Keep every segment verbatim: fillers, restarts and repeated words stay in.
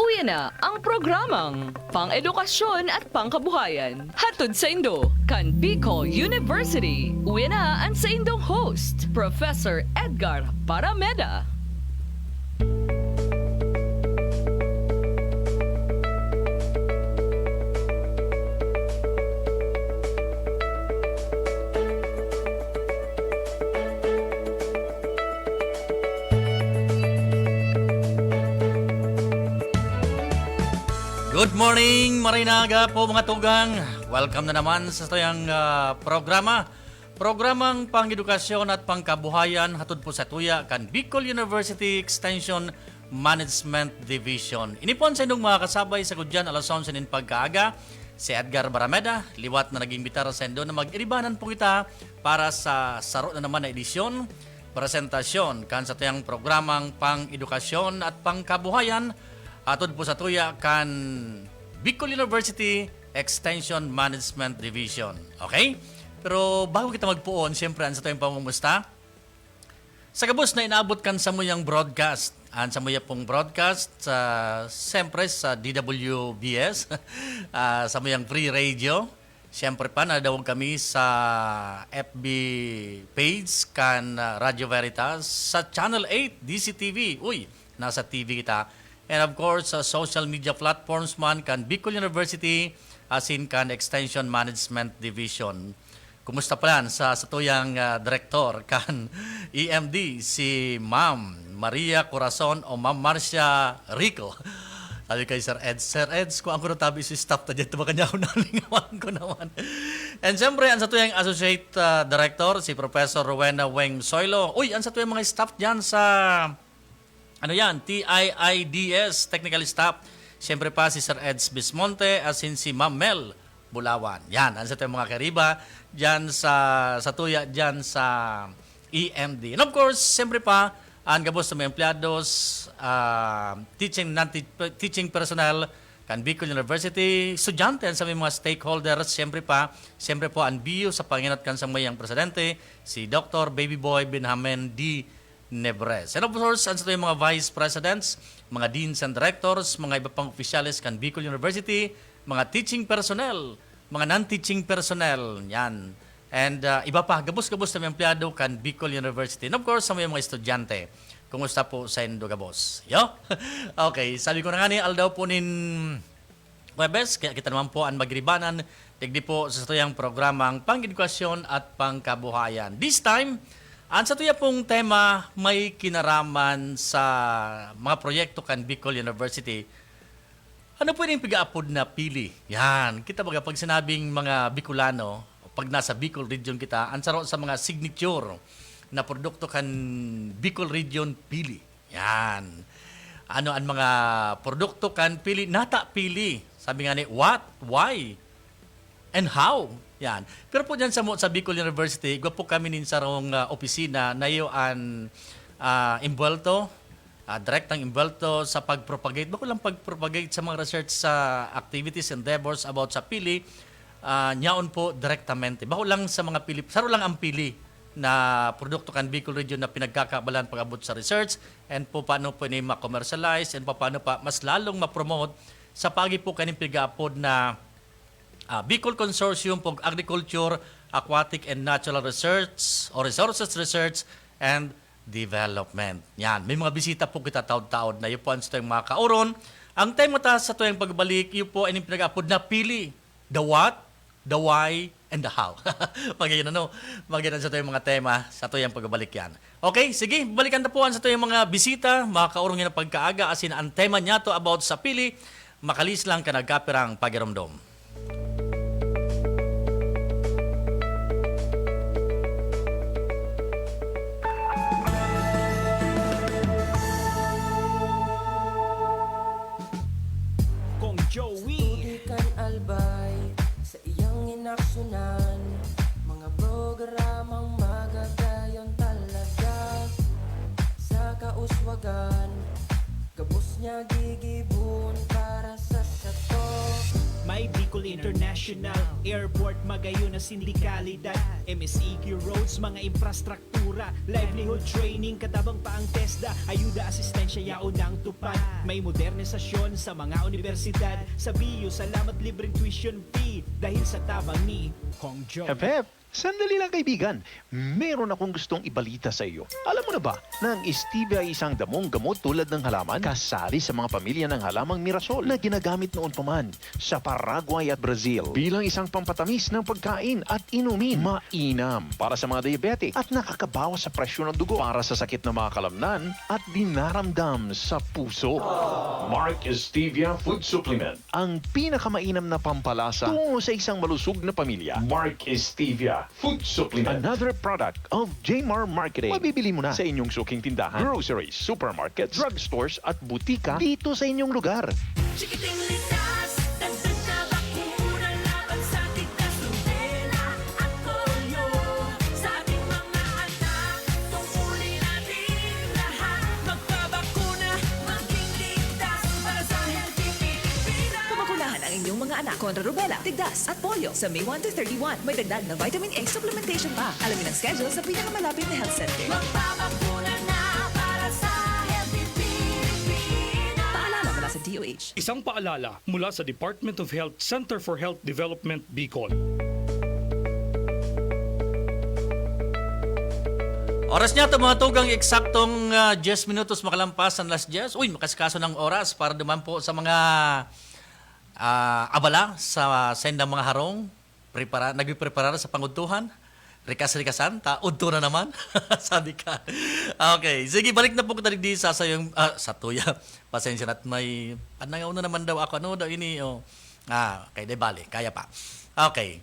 Uya na ang programang Pang-edukasyon at Pangkabuhayan. Hatod saindo kan Bicol University. Uya na an saindong host, Professor Edgar Parameda. Good morning, maray na aga po, mga tugang. Welcome na naman sa satuyang, ah, programa. Programang Pang-edukasyon at Pangkabuhayan hatod po satuya kan Bicol University Extension Management Division. Ini po an saindong mga kasabay sa gudyan alas onse nin pagkaaga, si Edgar Barameda, liwat na nag-iimbitar saindo na mag-iribanan po kita para sa saro na naman na edisyon, presentasyon kan satuyang programang Pang-edukasyon at Pangkabuhayan hatod po satuya kan Bicol University Extension Management Division. Okay? Pero bago kita magpoon, siyempre, an satuyang pamumusta. Sa gabos na inaabot kan samuyang broadcast, an samuya pong broadcast, sa, siyempre, sa D W B S, ah, samuyang free radio. Siyempre pa, nadawog kami sa F B page kan, ah, Radyo Veritas, sa Channel eight, D C T V. Uy, nasa T V kita. And of course, sa social media platforms man kan Bicol University, asin kan Extension Management Division. Kumusta palan sa satuyang, ah, direktor kan E M D, si Ma'am Maria Corazon o Ma'am Marcia Rico? Sabi kay Sir Eds, "Sir Eds, kung ako natabi si staff ta dyan, baka niya ako nalingawan ko naman." And siyempre, ang satuyang associate, ah, director, si Professor Rowena Weng Soylo. Uy, ang satuyang mga staff dyan sa, ano yan, T I I D S, technical staff. Siyempre pa, si Sir Eds Bismonte, asin si Ma'am Mel Bulawan. Yan, ang satuyang mga kariba, dyan sa, satuya, dyan sa E M D. And of course, siyempre pa, ang gabos na mga empleados, ah, teaching, non-teach-, teaching personnel kan Bicol University, estudyante, ang sa mga stakeholders, siyempre pa, siyempre po, ang B U sa panginot kan samuyang presidente, si Doctor Baby Boy Benjamin D. Nebres. And of course, ang satuyang mga vice presidents, mga deans and directors, mga iba pang opisyales kan Bicol University, mga teaching personnel, mga non-teaching personnel, yan. And, ah, iba pa, gabos-gabos na mga empleyado kan Bicol University. And of course, sa mga, mga estudyante. Kumusta po saindo gabos? Yo? Okay, sabi ko na nga ni, aldaw po nin Huwebes, kaya kita naman po an magiribanan digdi po sa satuyang programang Pang-edukasyon at Pangkabuhayan. This time, an satuya pong tema may kinaraman sa mga proyekto kan Bicol University. Ano po yung piga-apod na pili? Yan. Kita baga, pag sinabing mga Bicolano, pag nasa Bicol region kita, ang saro sa mga signature na produkto kan Bicol region, pili. Yan. Ano an mga produkto kan pili? Nata pili. Sabi nga ni, what, why, and how? Yan. Pero po dyan sa, mo- sa Bicol University, igwa po kami nin sarong, ah, opisina na iyo an, ah, imbuwelto, ah, direktang imbuwelto sa pag-propagate. Bako lang pag-propagate sa mga research sa activities, endeavors about sa pili, ah, nyaon po direktamente. Bako lang sa mga pili, saro lang ang pili na produkto kan Bicol Region na pinagkakaabalahan pag-abot sa research, and po paano po ini ma-commercialize, and po paano pa mas lalong ma-promote sa paagi po kaning piga-apod na, ah, Bicol Consortium for Agriculture, Aquatic and Natural Research o Resources Research and Development. Yan, may mga bisita po kita taod-taod na iyo po ang satuyang mga kaoron. Ang tema ta satuyang pagbalik, iyo po ang pinag-apod na pili. The what, the why, and the how. Pag-iyan, ano? Pag-iyan sa tuyang mga tema, sa tuyang pagbalik yan. Okay, sige, balikan ta po an sa tuyang mga bisita, mga kaurong na pagkaaga, asin ang tema niya to about sa pili, makalis lang ka nagkapirang pagiromdom. Kong Joey. Sa tubig kan Albay, sa iyang inaksyonan, mga programang magagayon talaga. Sa kauswagan, gabos niya gigibon para sa sato. May Bicol International Airport, magayon na sindikalidad, M S E Q roads, mga infrastruktura, livelihood training, katabang pa ang TESDA, ayuda, asistensya, yaon ang tupad. May modernisasyon sa mga universidad, sa B U, salamat libreng tuition fee, dahil sa tabang ni Kong Joe. Hep, hep! Sandali lang, kaibigan. Meron akong gustong ibalita sa iyo. Alam mo na ba na ang stevia ay isang damong gamot tulad ng halaman? Kasali sa mga pamilya ng halamang mirasol na ginagamit noon pa man sa Paraguay at Brazil bilang isang pampatamis ng pagkain at inumin. Mainam para sa mga diabetic at nakakabawas sa presyon ng dugo, para sa sakit ng mga kalamnan at dinaramdam sa puso. Mark Stevia Food Supplement. Ang pinakamainam na pampalasa tungo sa isang malusog na pamilya. Mark Stevia Food Supplement. Another product of J M R Marketing. Mabibili mo na sa inyong suking tindahan, groceries, supermarkets, drugstores, at butika dito sa inyong lugar. Chikiting litas, dagdag na bakuna laban sa tigdas, rubela at polio. Sa ating mga anak, tungkulin natin lahat. Magpabakuna, maging ligtas para sa healthy Pilipinas. Pamakunahan ang inyong mga anak kontra rubela, tigdas, at polio sa May one to thirty-one. May dagdag na vitamin A supplementation pa. Alamin ang schedule sa pinakamalapit na health center. Magpabakuna na para sa healthy Pilipinas. Paalala mula sa D O H. Isang paalala mula sa Department of Health, Center for Health Development, Bicol. Oras niya ito, mga tugang, eksaktong, ah, diyes minutos makalampas ang alas diyes. Uy, makasikaso ng oras para duman po sa mga, ah, abala sa saindang mga harong. Prepara-, nagpipreparar sa pangudtuhan. Rikas-rikasan, ta, udto na naman. Sabi ka. Okay, sige, balik na po kita digdi sa sayong, ah, sa tuya. Pasensya na at may, ano nga, ano naman daw ako, ano daw ini, oh. Ah, okay, di bale, kaya pa. Okay.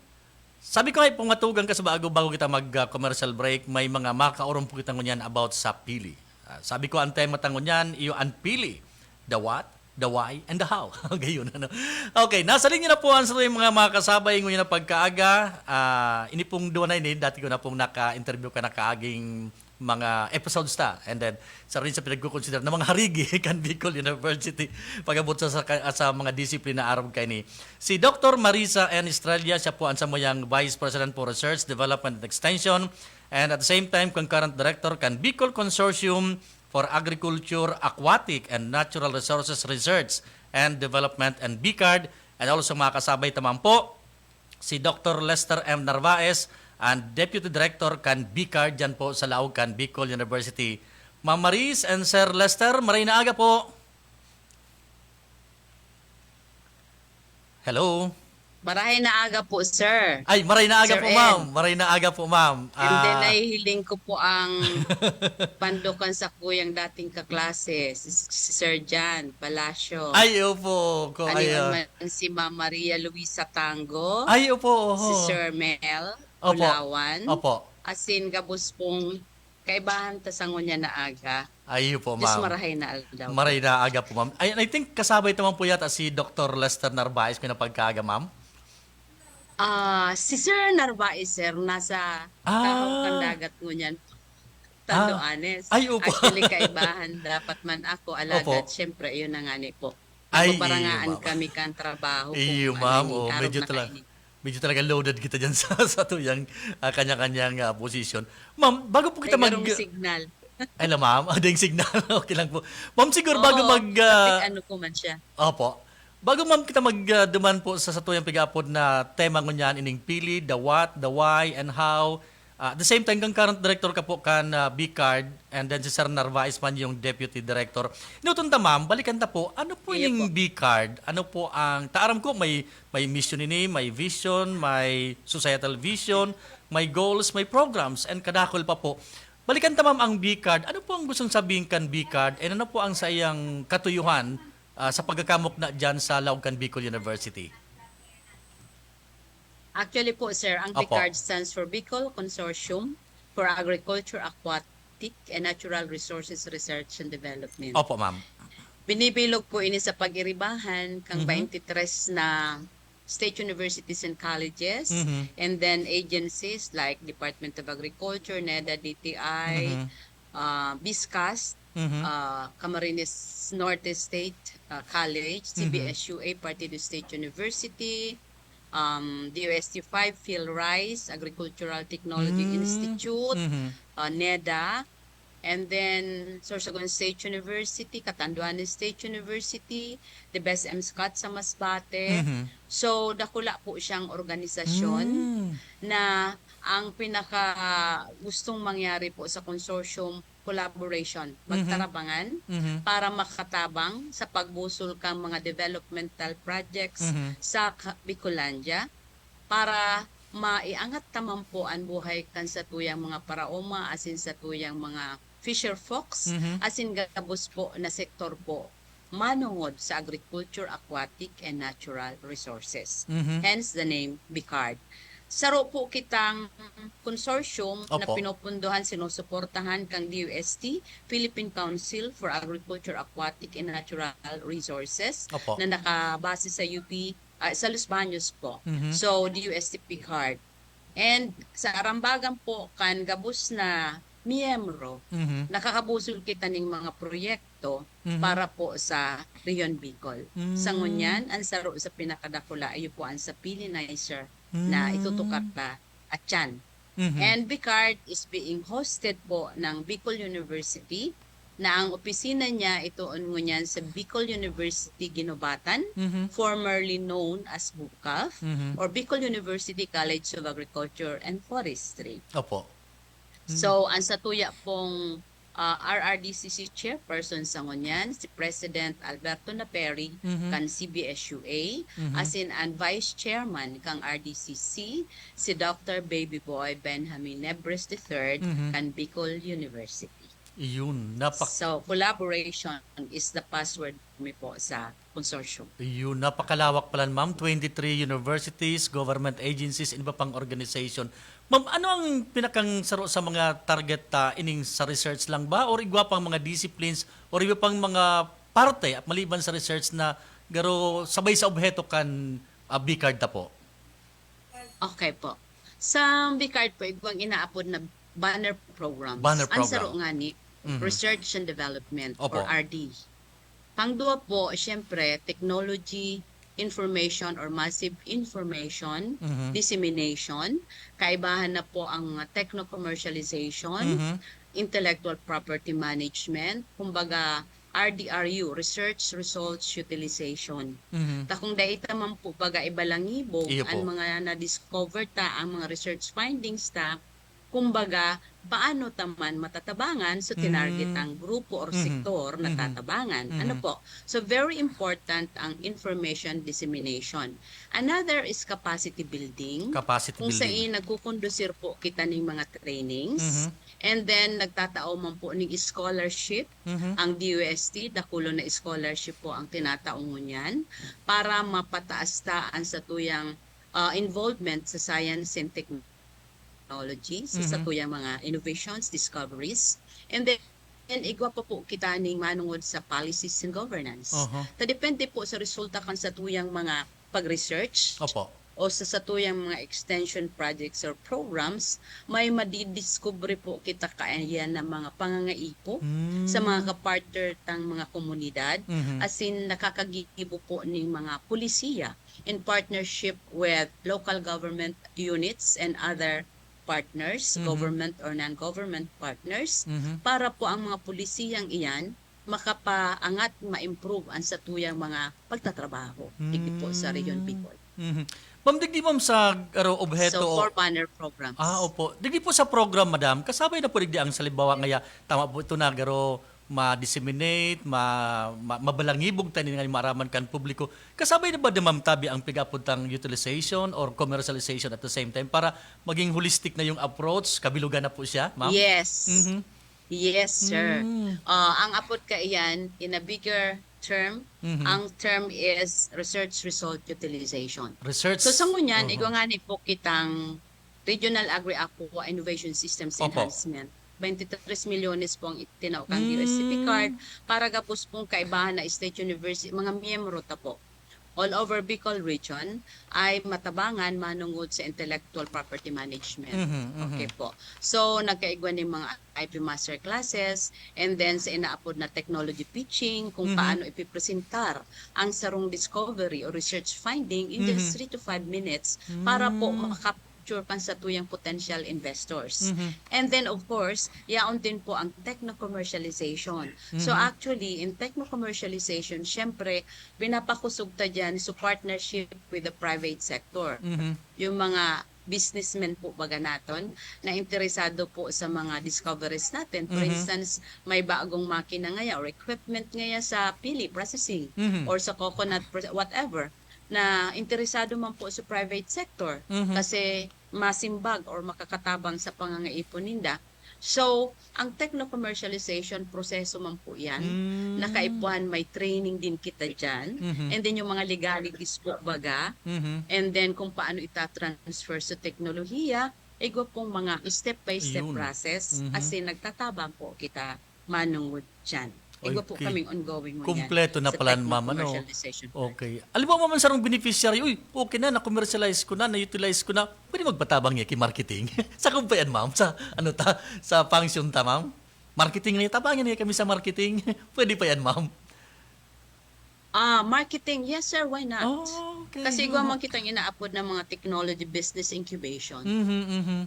Sabi ko nga, pong matugang ka sa bago, bago kita mag, ah, commercial break, may mga makaoron po kita ngunyan about sa pili. Ah, sabi ko, ang tema ta ngunyan, iyo ang pili. The what, the why, and the how. Gayon, ano? Okay, nasa linya na po ang sa mga, mga kasabay ngunyan na pagkaaga. Ah, ini pong duwa na ini, dati ko na pong naka-interview ka, nakaaging mga episodes ta. And then, sa rin sa pinagkukonsider na mga harigi kan Bicol University, pag-abot sa, sa, sa mga disiplina arog kaini. Si Doktor Marisa N. Estrella, siya po ang samuyang Vice President for Research, Development, and Extension, and at the same time, concurrent director kan Bicol Consortium for Agriculture, Aquatic, and Natural Resources Research and Development, and BICARD, and also mga kasabay ta man po, si Doktor Lester M. Narvaez, ang Deputy Director kan BICARD, dyan po sa laog kan Bicol University. Ma'am Maris and Sir Lester, maray na aga po. Hello? Maray na aga po, sir. Ay, maray na aga Sir po, Ed. Ma'am. Maray na aga po, ma'am. And then, Ah. nahihiling ko po ang pandukan sa kuyang dating kaklase, si, si Sir Jan Palacio. Ay, opo. Ko, Ano ay, yun ah. man, si Ma'am Maria Luisa Tango, Ay, opo, oho. si Sir Mel Opo. Bulawan, Opo. asin gabos pong kaibahan ta sa ngunyan na aga. Ay, opo, Diyos ma'am. marahay na aldaw. Maray na aga po, ma'am. Ay, I think kasabay ta man po yata si Doktor Lester Narvaez ko na pagkaaga, ma'am. Ah, si Sir Narvaez, sir, nasa Ah. tahaw kan dagat ngunyan. Ah. Tanduanes. Ay, opo. Actually, kaibahan dapat man ako, alagad, Opo. siyempre, yun na nga ni po. Ay, Nababarangaan iyo, ma'am. kami kan trabaho Iyo, kung ma'am. ano, Oh, arog medyo na tala-, kaini. medyo talaga loaded kita dyan sa, sa tuyang, ah, kanya-kanyang, ah, position. Ma'am, bago po kita May mag- garong signal. Ay, la, ma'am. Ah, ding signal. Okay lang po. Ma'am, siguro bago Oo, mag, ah, traffic ano po man siya. Opo. Bago, ma'am, kita mag, ah, duman po sa satuyang pig-aapod na tema ngunyan, ining pili, the what, the why, and how. Ah, at the same time, kang current director ka po kan, ah, BICARD, and then si Sir Narvaez man yung deputy director. Inuton ta, ma'am, balikan ta po, ano po Iya ining po. BICARD? Ano po ang, ta aram ko, may, may mission ini, may vision, may societal vision, may goals, may programs, and kadakul pa po. Balikan ta, ma'am, ang BICARD. Ano po ang gustong sabihin kan BICARD? And ano po ang saiyang katuyuhan, ah, sa pagkakamukna dyan sa laog kan Bicol University? Actually po, sir, ang Opo. BICARD stands for Bicol Consortium for Agriculture, Aquatic, and Natural Resources Research and Development. Opo, ma'am. Binibilog po ini sa pag-iribahan kang Mhm. baintitres na state universities and colleges, Mhm. and then agencies like Department of Agriculture, NEDA, D T I, Mhm. ah, BISCAST, Mhm. ah, Camarines Norte State ah, College, Mhm. C B S U A, Partido State University, um, D U S T five, Phil Rice Agricultural Technology Mm. Institute, Mhm. ah, NEDA, and then Sorsogon State University, Catanduanes State University, the Best M Scott sa Masbate. Mhm. So, dakula po siyang organisasyon Mm. na ang pinaka gustong mangyari po sa consortium collaboration, Mhm. magtarabangan Mhm. para makatabang sa pagbusol kan mga developmental projects Mhm. sa Ka- Bicolandia para maiangat ta man po an buhay kan satuyang mga paraoma asin satuyang mga fisher folks Mhm. asin gabos po na sektor po manongod sa agriculture, aquatic, and natural resources. Mhm. Hence the name BICARD. Saro po kitang consortium na Opo. pinopondohan, sinusuportahan kang D U S T, Philippine Council for Agriculture, Aquatic, and Natural Resources, Opo. na nakabase sa U P, ah, sa Los Baños po. Mhm. So, D U S T BICARD. And sa arambagan po kan gabos na miyembro, Mhm. nakakabusol kita ning mga proyekto Mhm. para po sa Rehiyon Bicol. Mm. Sa ngunyan, ang saro sa pinakadakula, iyo po ang sa pollinizer na Mm. itutukar ta atyan. Mhm. And BICARD is being hosted po ng Bicol University, na ang opisina niya itoon ngunyan sa Bicol University Guinobatan, Mhm. formerly known as BUCAF, Mhm. or Bicol University College of Agriculture and Forestry. Opo. So, ang satuya pong ah, R R D C C chairperson sa ngunyan, si President Alberto Naperi Mhm. kan C B S U A, Mhm. asin an vice chairman kan R D C C, si Doctor Baby Boy Benjamin Nebres the third Mhm. kan Bicol University. Iyon, napak- So, collaboration is the password mi po sa consortium. Iyon, napakalawak pala, ma'am. Twenty-three universities, government agencies, and iba pang organization. Ma'am, ano ang pinakang saro sa mga target ta ining sa research lang ba? Or igwa pang mga disciplines? Or iba pang mga parte at maliban sa research na garo sabay sa obheto kan ah, BICARD ta po? Okay po. Sa BICARD po, igwang inaapod na banner programs. Banner Ang saro program. ngani, Mhm. research and development Opo. or R D. Pangduwa po, siyempre, technology, information or massive information, Mhm. dissemination, kaibahan na po ang techno-commercialization, Mhm. intellectual property management, kumbaga R D R U, research results utilization. Mhm. Ta kung dai ta man po baga ibalangibog Iyo ang po. mga na-discover ta, ang mga research findings ta, kumbaga, paano ta man matatabangan? So, tinarget Mm. ang grupo or Mhm. sektor na Mhm. tatabangan. Ano Mhm. po? So, very important ang information dissemination. Another is capacity building. Capacity Kung building. Saan nagkukondusir po kita ning mga trainings. Mhm. And then, nagtatao man po ning scholarship. Mhm. Ang D U S T, dakulo na scholarship po ang tinatao ngunyan para mapataas ta ang satuyang ah, involvement sa science and technology, sa Mhm. satuyang mga innovations, discoveries. And then, igwa pa po kita ning manungod sa policies and governance. Oho. Ta depende po sa resulta kan satuyang mga pag-research Opo. o sa satuyang mga extension projects or programs, may madidiskubre po kita kaiyan na mga pangangaipo Mm. sa mga kapartner tang mga komunidad, Mhm. asin nakakagibo po ning mga polisiya in partnership with local government units and other partners, Mhm. government or non-government partners, Mhm. para po ang mga polisiyang iyan makapaangat, ma-improve ang satuyang mga pagtatrabaho digdi po sa Rehiyon Bicol. Mhm. Ma'am, digdi, ma'am, sa garo obheto So, o four banner programs. Ah, opo. Digdi po sa program, madam, kasabay na po digdi ang, halimbawa, ngaya, tama po ito na, garo ma-disseminate, ma, ma, mabalangibog tayo nga maaraman kan publiko. Kasabay na ba, di, ma'am, tabi ang pig-apod tang utilization or commercialization at the same time para maging holistic na yung approach? Kabilugan na po siya, ma'am? Yes. Mhm. Yes, sir. Mm. Ah, ang apod kaiyan, in a bigger term, Mhm. ang term is research result utilization. Research. So, sa ngunyan, Mhm. igwa ngani po kitang Regional Agri-Aqua Innovation Systems Opo. Enhancement. Twenty-three milyones po ang itinao kang Mm. U S C P card para gabos pong kaibahan na state university, mga miyembro ta po. all over Bicol region ay matabangan manungod sa intellectual property management. Mhm, mhm. Okay po. So, nagkaigwa ning mga I P master classes, and then sa inaapod na technology pitching, kung Mhm. paano ipipresentar ang sarong discovery o research finding in just Mhm. three to five minutes para po Mm. makakapture kan satuyang potential investors. Mhm. And then, of course, yaon din po ang techno-commercialization. So, Mhm. actually, in techno-commercialization, syempre, pinapakusog ta dyan sa partnership with the private sector. Mhm. Yung mga businessmen po baga naton na interesado po sa mga discoveries natin. For Mhm. instance, may bagong makina ngaya or equipment ngaya sa pili processing Mhm. or sa coconut pro- whatever, na interesado man po sa private sector Mhm. kasi masimbag or makakatabang sa pangangaipon ninda. So, ang techno-commercialization proseso man po yan, Mm. na kaipuhan may training din kita dyan. Mhm. And then yung mga legalities po baga. Mhm. And then kung paano itatransfer sa teknolohiya, igwa pong mga step-by-step Ayun. process. Mhm. As in, nagtatabang po kita manungod dyan. Igwa po Okay. Kaming ongoing ngunyan Kompleto na sa pala, ma'am, ano? Techno-commercialization project. Okay. Alam mo, ma'am, sarong beneficiary, uy, okay na, na-commercialize ko na, na-utilize ko na, pwede magpatabang niya kay marketing. Sa kung pa yan, ma'am? Sa, ano ta? Sa function ta, ma'am? Marketing niya, tabangan niya kami sa marketing. Pwede pa yan, ma'am? Ah, marketing, yes sir, why not? Oh, okay. Kasi igwa Oo. man kitang inaapod ng mga technology business incubation. Mhm, mhm.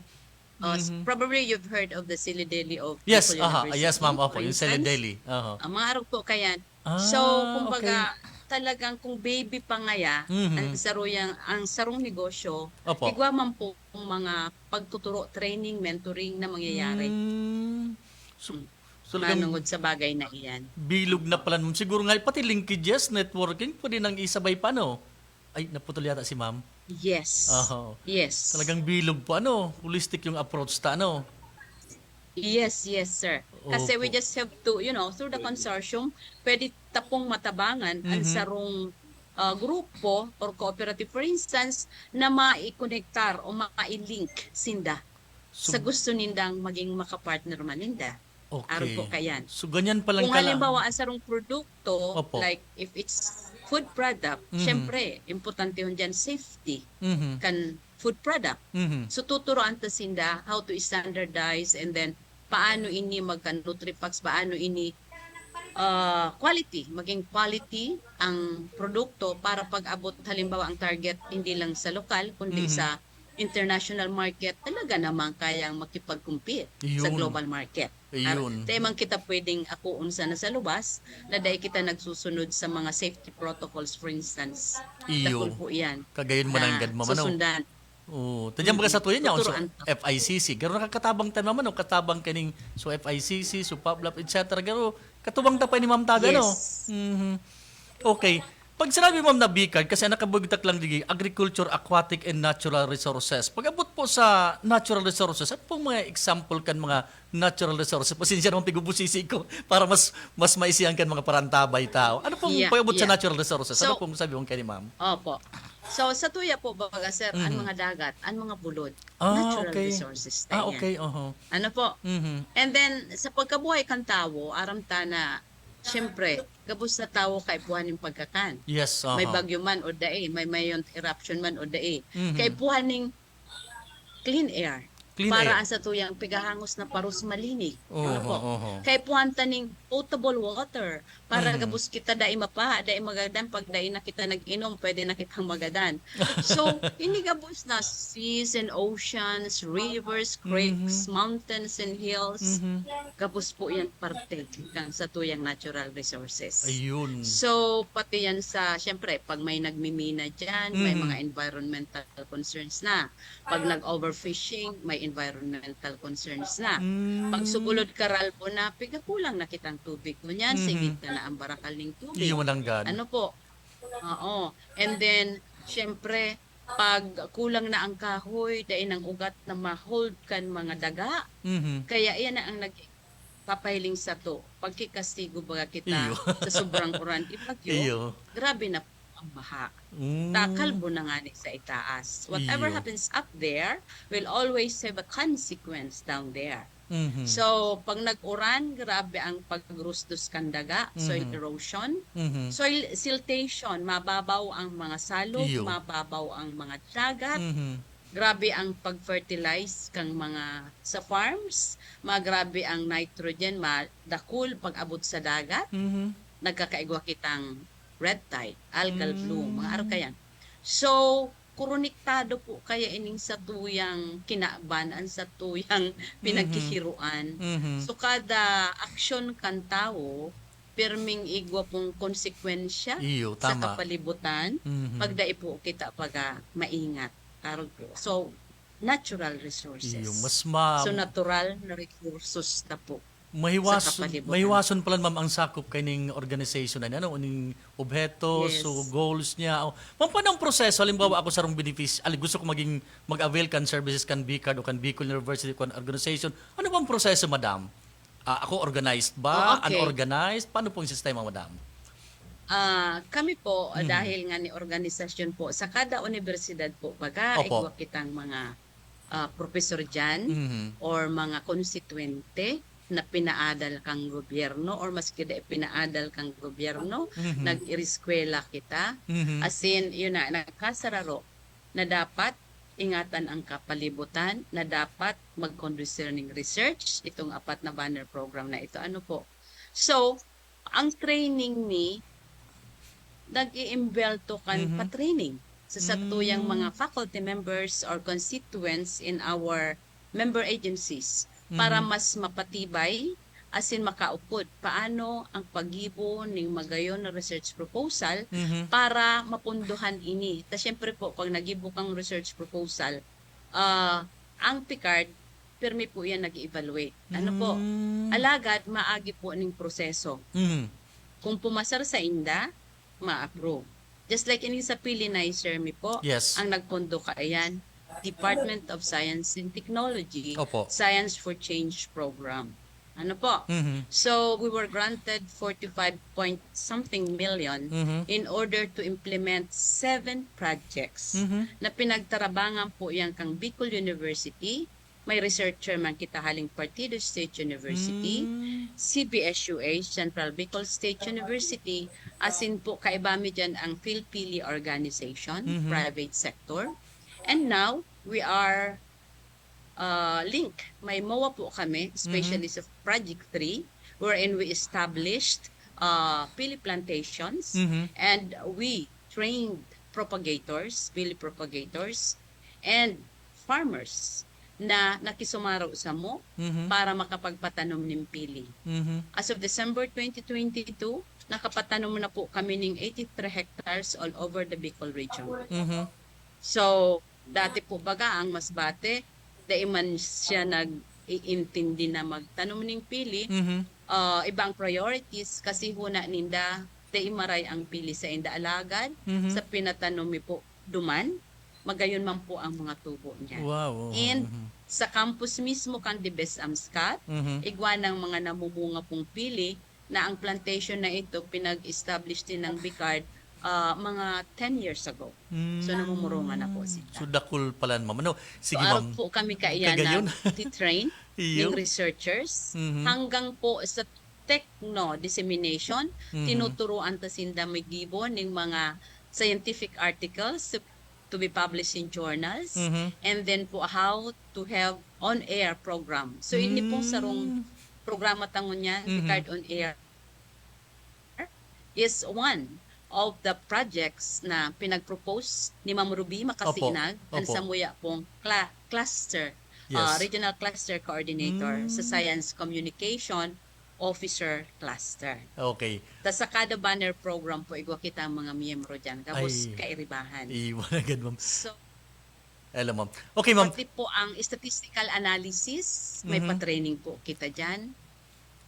Uh, s- Mhm. Probably you've heard of the Sili Deli of Yes, Bicol aha, University, yes, ma'am, opo, for yung Sili instance. Deli. Aha. Ang mga arog po kayan. Ah, So, kumbaga, okay. Talagang kung baby pa ngaya, Mhm. ang saruyang, ang sarong negosyo, Opo. igwa man po ang mga pagtuturo, training, mentoring na mangyayari. Mm. So, Mm. so talagang Manungod sa bagay na iyan. Bilog na pala, ma'am. Siguro nga, pati linkages, networking, pwede nang isabay pa, no? Ay, naputol yata si ma'am. Yes. Oho. Yes. Talagang bilog po, ano? Holistic yung approach ta, ano? Yes, yes, sir. Kasi we Opo. just have to, you know, through the consortium, pwede tapong matabangan ang Mhm. sarong ah, grupo or cooperative, for instance, na maikonektar o mai-link sinda So, sa gusto nindang maging makapartner man ninda. okay. Arog po kayan. So, ganyan palang Kung kala- halimbawa, ang sarong produkto, Opo. like if it's food product, Mhm. syempre, importante yun dyan, safety Mhm. kan food product. Mhm. So, tuturuan ta sinda how to standardize and then paano ini magka-Nutripacks, paano ini ah, quality, maging quality ang produkto para pag-abot, halimbawa, ang target hindi lang sa lokal, kundi Mhm. sa international market, talaga namang kayang makipag-compete sa Yun. Global market. Ayun. Dai man kita pwedeng akoon sana sa lubas na dai kita nagsusunod sa mga safety protocols, for instance. Iyo. Dakul po yan Kagayon mo na nang gad, ma'am, ano? susundan. Oo. Tadyan baga sa tuya niya, so Tuturuan ta. F I C C. Garo nakakatabang tayo, ma'am, ano? Katabang kaning, so F I C C, so PubLab, et cetera. Garo, katubang ta pa ni Ma'am Tabi, ano? Yes. Mhm. Okay. Pag sinabi, ma'am, na BICARD, kasi ang nakabugtak lang digi, agriculture, aquatic, and natural resources. Pag-abot po sa natural resources, ano pong mga example kan mga natural resources? Pasensya naman, pigubusisi ko para mas mas maisihan kan mga parantabay tao. Ano pong Yeah, pag-abot sa yeah. natural resources? Ano So, pong sabi mong kani, ma'am? Opo. So, sa tuya po, baga, sir, ang Mhm. mga dagat, ang mga bulod, Ah, natural okay. resources Ah, na yan. Okay, oho. Ano po? Mhm. And then, sa pagkabuhay kan tawo, aram ta na, siyempre, gabos na tawo kaipuhan ning pagkakan. Yes, May oho. bagyo man o dai, may mayon eruption man o dai. Mhm. Kaipuhan ning clean air. Clean Para air. ang satuyang pigahangos na paros malinig. Oho, Ano po? oho. Kaipuhan ta ning potable water. Para Mhm. gabos kita dai mapaha, dai magadan, pag dai na kita nag-inom, pwede na kitang magadan. So, ini gabos na seas and oceans, rivers, creeks, Mhm. mountains and hills. Mhm. Gabos po yan parte kang satuyang natural resources. Ayun. So, pati yan sa, syempre, pag may nagmimina dyan, may Mhm. mga environmental concerns na. Pag nag-overfishing, may environmental concerns na. Mm. Pag sugulod karalbo na, pigakulang na kitang tubig. Ngunyan, Mhm. sigig na na ang barakal ning tubig. Iyo man ang gad. Ano po? Oo. And then, syempre, pag kulang na ang kahoy, dai nang ugat na ma-hold kan mga daga. Mhm. Kaya iyan na ang nagpapahiling sato. Pagkikastigo baga kita Iyo. sa sobrang uran, ibagyo, Iyo. grabe na ang baha. Mm. Ta kalbo na ngani sa itaas. Whatever Iyo. happens up there will always have a consequence down there. Mhm. So, pag nag-uran, grabe ang pagrusdos kan daga, soil Mhm. erosion, Mhm. soil siltation, mababaw ang mga salog, Iyo. mababaw ang mga dagat, Mhm. grabe ang pag-fertilize kang mga sa farms, magrabe ang nitrogen, madakul pag-abot sa dagat, Mhm. nagkakaigwa kitang red tide, algal bloom, mga Mm. arkayan. So, konektado po kaya ining sa tuyang kinaban, ang sa tuyang Mhm. pinaghihiruan. Mhm. So, kada aksyon kan tawo, pirming igwa pong konsekwensya Iyo, sa tama. kapalibutan, Mhm. pag dai po kita paga maingat. Arog po. So, natural resources. Iyo, mas ma- So, natural na resources na po sa Mahiwason, kapalibutan. mahiwason pala, ma'am, ang sakop kaining organization na ini, ano, ning obheto, Yes. so goals niya. O, ma'am, paano ang proseso? Halimbawa, ako sarong benefis-, ali, gusto ko maging, mag-avail kan services kan BICARD o kan Bicol University, kan organization. Ano bang proseso, madam? Ah, ako, organized ba? Oh, okay. Unorganized? Paano pong sistema, madam? Ah, kami po, ah, Mhm. dahil nga ni organisasyon po, sa kada universidad po, baga, Opo. igwa kitang mga ah, professor dyan Mhm. or mga konstituyente na pinaadal kang gobyerno or maski di pinaadal kang gobyerno, Mhm. nag-iriskwela kita. Mhm. As in, yun na, nagkasararo na dapat ingatan ang kapalibutan, na dapat mag-conduce ning research, itong apat na banner program na ito. Ano po? So, ang training ni nag-iimbelto kan Mhm. pa-training sa satuyang Mm. mga faculty members or constituents in our member agencies para Mhm. mas mapatibay asin makaupod paano ang paggibo ning magayon na research proposal Mhm. para mapundohan ini. Ta siyempre po, pag nagibo kang research proposal, ah, ang PICARD, pirmi po yan nag-evaluate. Ano po? Mm. Alagad, maagi po ning proseso. Mhm. Kung pumasar sa inda, ma-approve. Just like ini sa Pili na, Sir, mi po, Yes. ang nagpondo kaiyan, Department of Science and Technology, Opo. Science for Change Program. Ano po? Mhm. So, we were granted forty-five point something million Mhm. in order to implement seven projects Mhm. na pinagtarabangan po yan kang Bicol University. May researcher man kita haling Partido State University, Mm. C B S U A, Central Bicol State University, asin po kaiba mi dyan ang PhilPili Organization, Mhm. private sector. And now, we are uh, link. May MOA po kami, especially Mhm. sa Project three, wherein we established uh, pili plantations Mhm. and we trained propagators, pili propagators, and farmers na nakisumaro samo Mhm. para makapagpatanom nin pili. Mhm. As of December twenty twenty-two, nakapatanom na po kami ning eighty-three hectares all over the Bicol region. Mhm. So, dati po baga ang masbate, dai man siya nag-iintindi na magtanom ning pili. Mhm. Ah, ibang priorities kasi huna ninda, dai maray ang pili sa inda alagad, Mhm. sa pinatanom mi po duman, magayon man po ang mga tubo niya. Wow, oo. And Mhm. sa campus mismo kan Dibes Amscat, Mhm. igwa ng mga namumunga pong pili na ang plantation na ito pinag-establish din ng BICARD, ah, mga ten years ago. So, Mm. namumurungan na po sila. So, dakul pala, ma'am. Ano? Sige, So, arog ma'am. po kami kaiyan Kagayon. na titrain Iyo. ng researchers Mhm. hanggang po sa techno dissemination, Mhm. tinuturuan ta sinda maggibo ning mga scientific articles to, to be published in journals, Mhm. and then po how to have on-air program. So, ini pong sarong Mm. programa ta ngunyan, Mhm. Picard On Air, is one of the projects na pinag-propose ni Ma'am Ruby Makasinag, Opo. ang Opo. samuya pong cla- cluster, Yes. ah, regional cluster coordinator sa Mm. Science Communication Officer Cluster. Okay. Ta sa kada banner program po, igwa kita ang mga miyembro dyan. Gabos Ay. Kairibahan. Iwan agad, ma'am. So, Hello, ma'am. Okay, ma'am. Pati po ang statistical analysis, may Mhm. pa-training po kita dyan.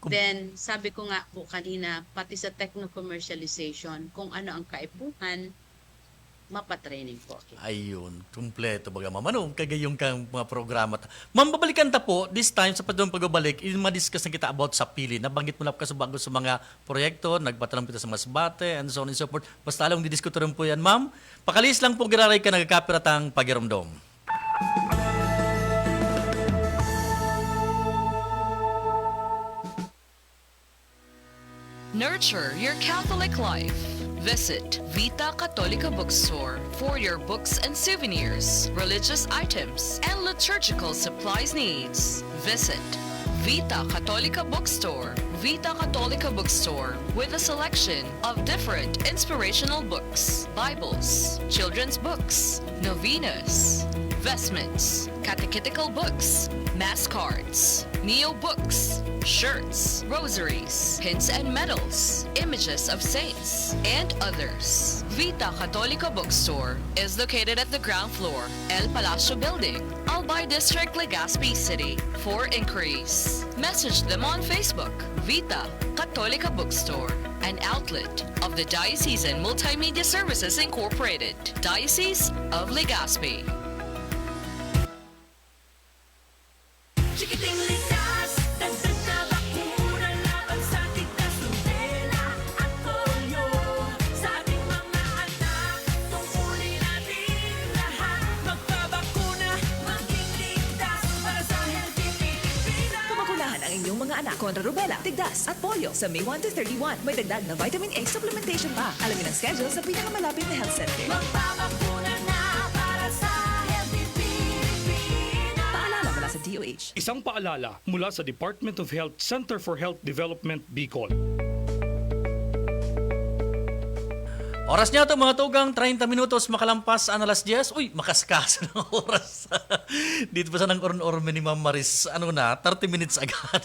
Kum- Then, sabi ko nga po kanina, pati sa techno-commercialization, kung ano ang kaipuhan, mapatraining po kita. Ayun, kumpleto baga, ma'am. Ano, kagayong kang mga programa. Ta-, ma'am, babalikan ta po, this time, sa padong pagbabalik, in madiscuss na kita about sa pili. Nabanggit mo na kasubago sa mga proyekto, nagpatanom kita sa Masbate, and so on and so forth. Basta along didiskutorin po yan, ma'am. Pakalihis lang po, giraray ka, nagkakapiratang pagiromdom. Nurture your Catholic life. Visit Vita Católica Bookstore for your books and souvenirs, religious items, and liturgical supplies needs. Visit Vita Católica Bookstore. Vita Católica Bookstore, with a selection of different inspirational books, Bibles, children's books, novenas, vestments, catechetical books, mass cards, neo books, shirts, rosaries, pins and medals, images of saints, and others. Vita Católica Bookstore is located at the ground floor, El Palacio Building, Albay District, Legazpi City. For inquiries, message them on Facebook. Vita Católica Bookstore, an outlet of the Diocesan Multimedia Services Incorporated, Diocese of Legazpi. Chikiting likas, dagdag na bakuna laban sa tigdas, rubela at polio. Sa ating mga anak, tungkulin natin lahat. Magpabakuna, maging ligtas para sa healthy Pilipinas. Pamakunahan ang inyong mga anak kontra rubela, tigdas, at polio sa May one to thirty-one. May dagdag na vitamin A supplementation pa. Alamin ang schedule sa pinakamalapit na health center. Magpabakuna na para sa healthy Pilipinas. Paalala mula sa D O H. Isang paalala mula sa Department of Health, Center for Health Development, Bicol. Oras niya to, mga tugang, treinta minutos makalampas an alas diyes. Uy, makaskas ng oras. Dito pa sanang orn-orme ni Ma'am Maris. Ano na, thirty minutes agad.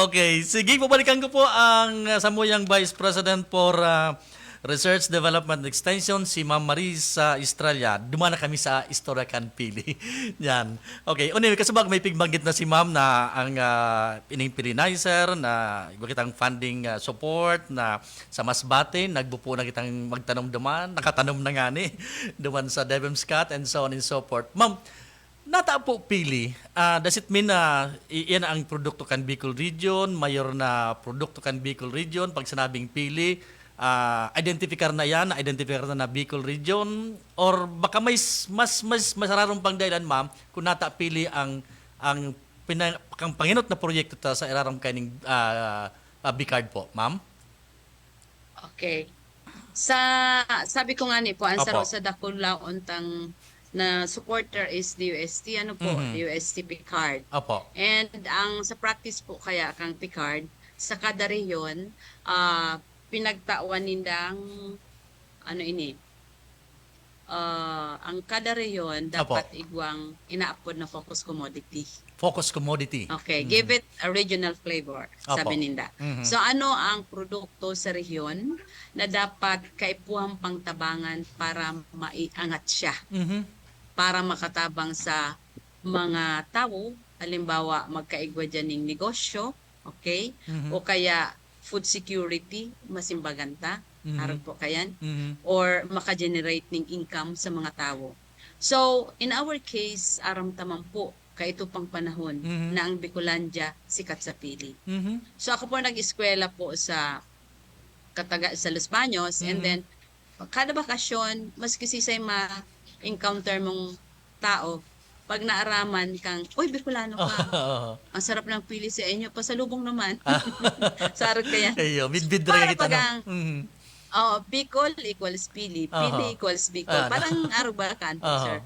Okay, sige, babalikan ko po ang, ah, samuyang Vice President for, ah, Research, Development, and Extension, si Ma'am Maris, ah, Estrella. Duman na kami sa istorya kan pili. Yan. Okay, anyway, kasabag may pigbanggit na si Ma'am na ang, ah, ining Pilinizer na igwa kitang funding, ah, support na sa Masbate, nagbupo na kitang magtanom duman, nakatanom na ngani duman sa Devemscat and so on and so forth. Ma'am, nata po pili, ah, does it mean na i-, iyan ang produkto kan Bicol Region, mayor na produkto kan Bicol Region? Pag sinabing pili, ah, identifikar na iyan, identifikar na na Bicol Region? Or baka may s-, mas, mas, mas ararom pang dahilan, ma'am, kung nata pili ang, ang pina-, ang pangenot na proyekto ta sa irarom kaining, ah, ah, Bicard po, ma'am? Okay. Sa, sabi ko nga ni po, ang Opo. saro sa dakul laon tang na supporter is D U S T, ano po, Mhm. D U S T Picard. Opo. And ang sa practice po kaya kang Picard, sa kada rehiyon, ah, pinagtawan nindang, ano ini, ah, ang kada rehiyon Opo. dapat igwang inaapod na focus commodity. Focus commodity. Okay, Mhm. give it a regional flavor, Opo. sabi ninda. Mhm. So, ano ang produkto sa rehiyon na dapat kaipuhan pang tabangan para maiangat siya? Mhm. Para makatabang sa mga tawo, halimbawa, magkaigwa diyan ning negosyo, okay? Mhm. O kaya food security, masimbagan ta, Mhm. arog po kayan, Mhm. or maka-generate ning income sa mga tawo. So, in our case, aram ta man po, kaito pang panahon Mhm. na ang Bicolandia sikat sa pili. Mhm. So, ako po nag-eskwela po sa Kataga-, sa Los Baños, and Mhm. then, kada bakasyon, maski sisay ma-encounter mong tao, pag naaraman kang, "Uy, Bicolano ka. Oo. Ang sarap ng pili sa inyo. Pasalubong naman." Sa arog kaya. Iyo, bidbid ra Para yan, ano? Bagang, Mhm. oo, Bicol equals pili, pili Aha. equals Bicol. Ah, ano? Parang arog ba ka, Aha. sir?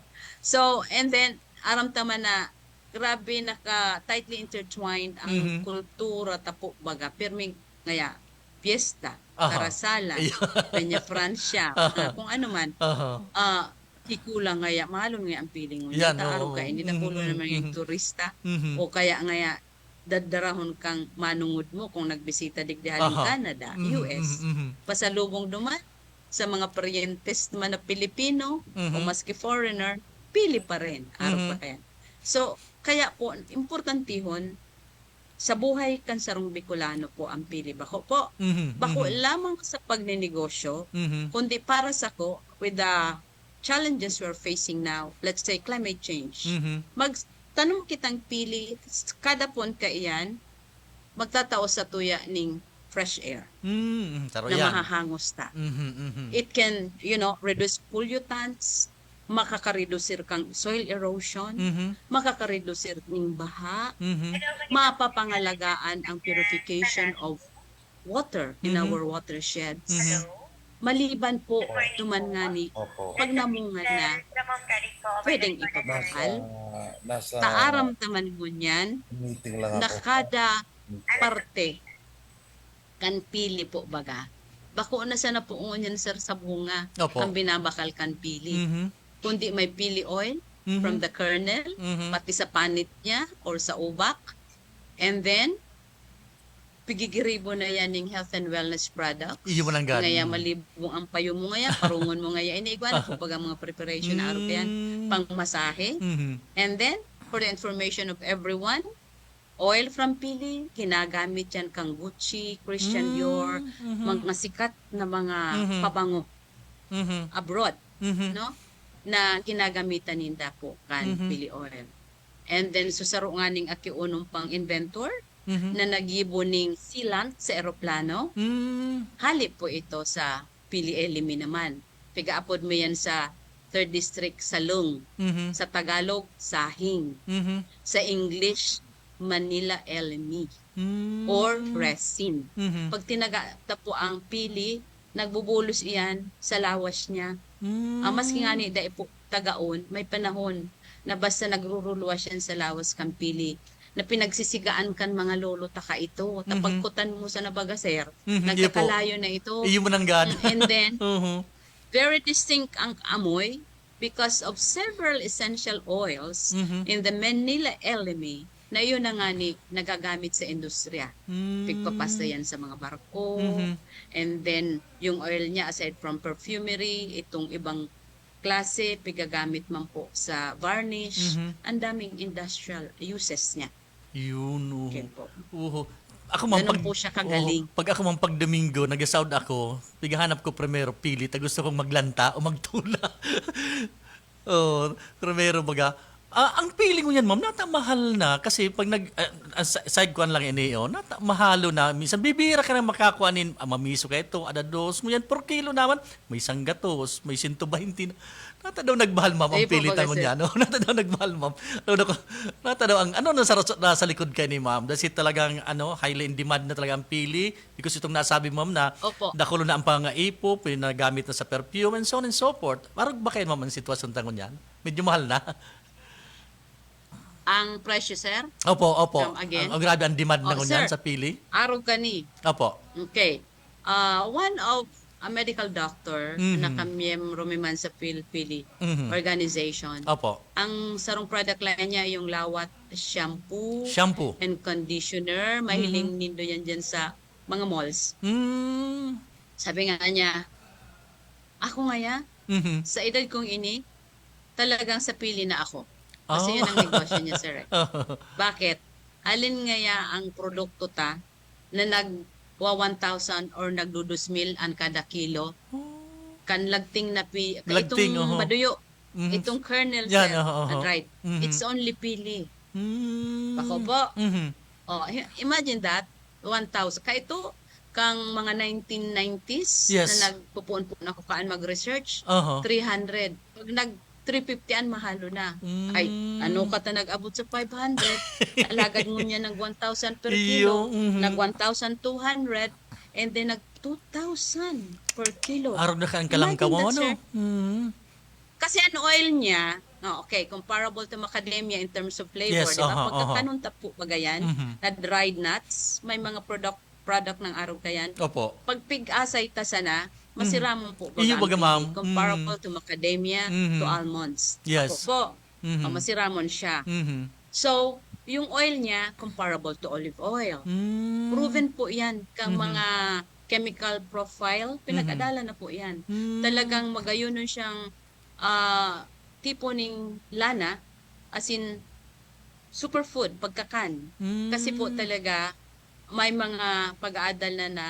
So, and then, aram ta man na grabe naka-tightly intertwined ang Mhm. kultura ta po, baga. Pirming ngaya, piyesta, Aha. karasalan, Iyo. Peña Francia, Aha. ah, kung ano man. Aha. Ah, Bicol ngaya, mahalon ngaya ang pili ngunyan. Yan, Ta arog oo. ka, hindi na Mhm, pulo mhm, naman yung mhm. turista. Mhm. O kaya ngaya, dadarahon kang manungod mo kung nagbisita digdi halin Aha. Canada, Mhm, U S. mhm, mhm. Pasalubong duman sa mga paryentes man na Pilipino o Mhm. maski foreigner, pili pa rin. Arog Mhm. pa kaya. So, kaya po, importantihon, sa buhay kan sarong Bicolano po ang pili. Bako po, Mhm, bako mhm. lamang sa pagninegosyo, Mhm. kundi para sako, with the challenges we're facing now, let's say climate change, Mhm. magtanom kitang pili, s-, kada pon kaiyan, magtatao sa tuya ning fresh air Mm, mm, taro na yan. mahahangos ta. Mhm, mhm. It can, you know, reduce pollutants, makakaredusir kang soil erosion, Mhm. makakaredusir ning baha, Mhm. mapapangalagaan ang purification of water in Mhm. our watershed. Mhm. Maliban po duman ngani, Opo. pag namunga na, pwedeng Nasa, ipabakal. nasa Sa aram taman ngunyan, meeting lang na ako. Kada parte kan pili po baga. Bako na sana po ngunyan, sir, sa bunga Opo. ang binabakal kan pili. Mhm. Kundi may pili oil Mhm. from the kernel, Mhm. pati sa panit niya or sa ubak. And then, pigigiribo na yan ning health and wellness products. Iyo man ang gani. Ngaya malibong ang payo mo ngaya, parungon mo ngaya. Ini igwa na po baga mga preparation na arog yan. Mm. Pangmasahe. Mhm. And then, for the information of everyone, oil from pili, ginagamit yan kang Gucci, Christian Mm, Dior, mhm. mga sikat na mga Mhm. pabango Mhm. abroad, Mhm. no? Na ginagamitan ninda po kan Mhm. pili oil. And then, so saro nga ning aki unom pang inventor Mhm. na naggibo ning sealant sa eroplano, Mm. hali po ito sa pili elemi naman. Pigaapod mo yan sa third district, salung. Mhm. Sa Tagalog, sahing. Mhm. Sa English, Manila elemi Mm. or resin. Mhm. Pag tinaga ta po ang pili, nagbubulos iyan sa lawas niya. Mm. Ah, maski ngani dai po tagaon, may panahon na basta nagruruluwas yan sa lawas kan pili, na pinagsisigaan kan mga lolo ta kaito. Ta Mhm. pagkutan mo sa nabaga, sir, Mhm, iyo po. Nagkakalayo na ito. Iyo man ang gana. Mm, and then, Mhm. very distinct ang amoy because of several essential oils Mhm. in the Manila elemi na iyon na nga ni nagagamit sa industriya. Mm. Pigpapasta yan sa mga barko. Mhm. And then, yung oil niya, aside from perfumery, itong ibang klase, pigagamit man po sa varnish. Mhm. Ang daming industrial uses niya. Yun, oo. Yun po. Oo. Ako man, Ganun pag, po siya kagaling. Oo. Pag ako man, pag Domingo, nag-sound ako, pighahanap ko primero, pili, ta gusto kong maglanta o magtula. Oo, primero baga. Ah, ang pili ngunyan, ma'am, nata mahal na. Kasi pag nag, ah, ah, sa, side ko lang ini, oh, nata mahalo na. Minsan, bibira ka na makakua nin, ah, mamiso ka ito, adados. Ngunyan, per kilo naman, may sanggatos, may sinto bahinti na. Nata daw nagmahal, ma'am, ang Ay, po, pili baga, tangon sir. niya, no? Nata daw nagmahal, ma'am. Ano, nako, nata daw ang, ano na sa, sa, sa likod kayo ni ma'am? Dahil talagang, ano, highly in demand na talaga ang pili. Because itong nasabi, ma'am, na Opo. dakulo na ang pangaipo, pinagamit na sa perfume, and so on and so forth. Parang ba kayo, ma'am, ang sitwasyon tangon niyan? Medyo mahal na. Ang presyo, sir? Opo, opo. Come again? Ang, ang grabe ang demand Oh, na ngunyan sir. Sa pili. Arog kani. Opo. Okay. Ah, one of a medical doctor Mhm. na kamiyembro mi man sa Pilpili Mhm. organization. Opo. Ang sarong product line niya yung lawat shampoo Shampoo. and conditioner. Mahiling nindo yan dyan sa mga malls. Mm. Sabi nga niya, "Ako ngaya, Mhm. sa edad kong ini, talagang sa pili na ako." Kasi Oh. yun ang negosyo niya, sir, eh. Bakit? Alin ngaya ang produkto ta na nagwa one thousand or nagdudus mil an kada kilo? Oh. Kan lagting na pi-, Lagting, itong oho. maduyo, Mhm. itong kernel, Yan, sir, oho, na oho. dried. Mhm. It's only pili. Mm. Bako po. Mhm. Oh, i-, imagine that, one thousand. Kaito, kang mga nineteen nineties Yes. na nagpupuon-puon ako kaan mag-research, Oho. three hundred. Pag nag three fifty an mahalo na. Mm. Ay, ano ka ta nag-abot sa five hundred? Alagad ngunyan nag one thousand per Iyo, kilo, mhm. nag one thousand two hundred, and then nag two thousand per kilo. Arog na ka ang Imagine kalangkaw, that, ano? Sir. Mm. Kasi ang oil niya, oh, okay, comparable to macadamia in terms of flavor, Yes, di ba? aha, Pagka aha. kanunta po, bagayan, Mhm. na dried nuts, may mga product product ng arog kayan. Opo. Pag pig-asay ta sana, Mhm. masiramon po Iyo, baga ang baga, ma'am. pili, comparable Mhm. to macadamia, Mhm. to almonds. Yes. Opo. Mhm. Oh, masiramon siya. Mhm. So, yung oil niya, comparable to olive oil. Mm. Proven po yan. Kang Mhm. mga chemical profile, pinag-adalan na po yan. Mm. Talagang magayunon siyang ah, tipo ning lana, as in, superfood, pagkakan. Mm. Kasi po talaga, may mga pag-aadal na, na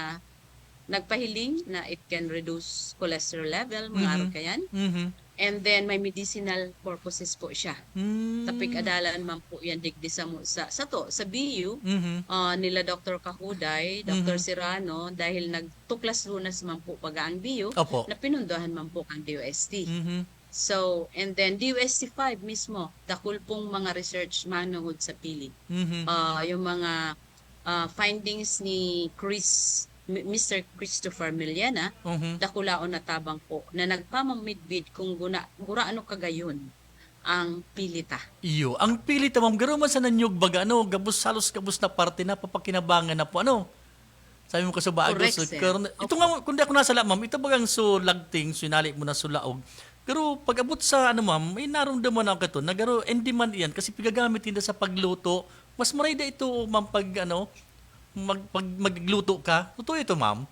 nagpahiling na it can reduce cholesterol level, mga Mhm. arog kayan. Mhm. And then, may medicinal purposes po siya. Mm. Tapig-adalan man po yan digdi sa, mu- sa, sa to, sa B U, Mhm. ah, nila Doctor Kahuday, Doctor Mhm. Serrano, dahil nagtuklas lunas man po baga ang B U, Opo. na pinundohan man po ang D O S T. Mhm. So, and then D O S T five mismo, dakul pong mga research manungod sa pili. Mhm. Ah, yung mga ah, findings ni Chris Mi-, Mister Christopher Millena, Mhm. dakulaon na tabang po na nagpamamidbid kung guna-, gurano kagayon ang pili ta. Iyo, ang pili ta, ma'am, garo man sa nanyog baga, ano, gabos, halos gabos na parte na, papakinabangan na po, ano? Sabi mo ka sa bago, Correct, so, sir. Karon, ito Opo. Nga, kung di ako nasala, ma'am, ito bagang so lagting, so inali mo na so laog. Pero pag abot sa, ano, ma'am, may narumdaman ako ito, na garo, in demand iyan, kasi pigagamit nila sa pagluto. Mas maray da ito, ma'am, pag, ano, mag, pag magluto ka. Totoo ito, ma'am?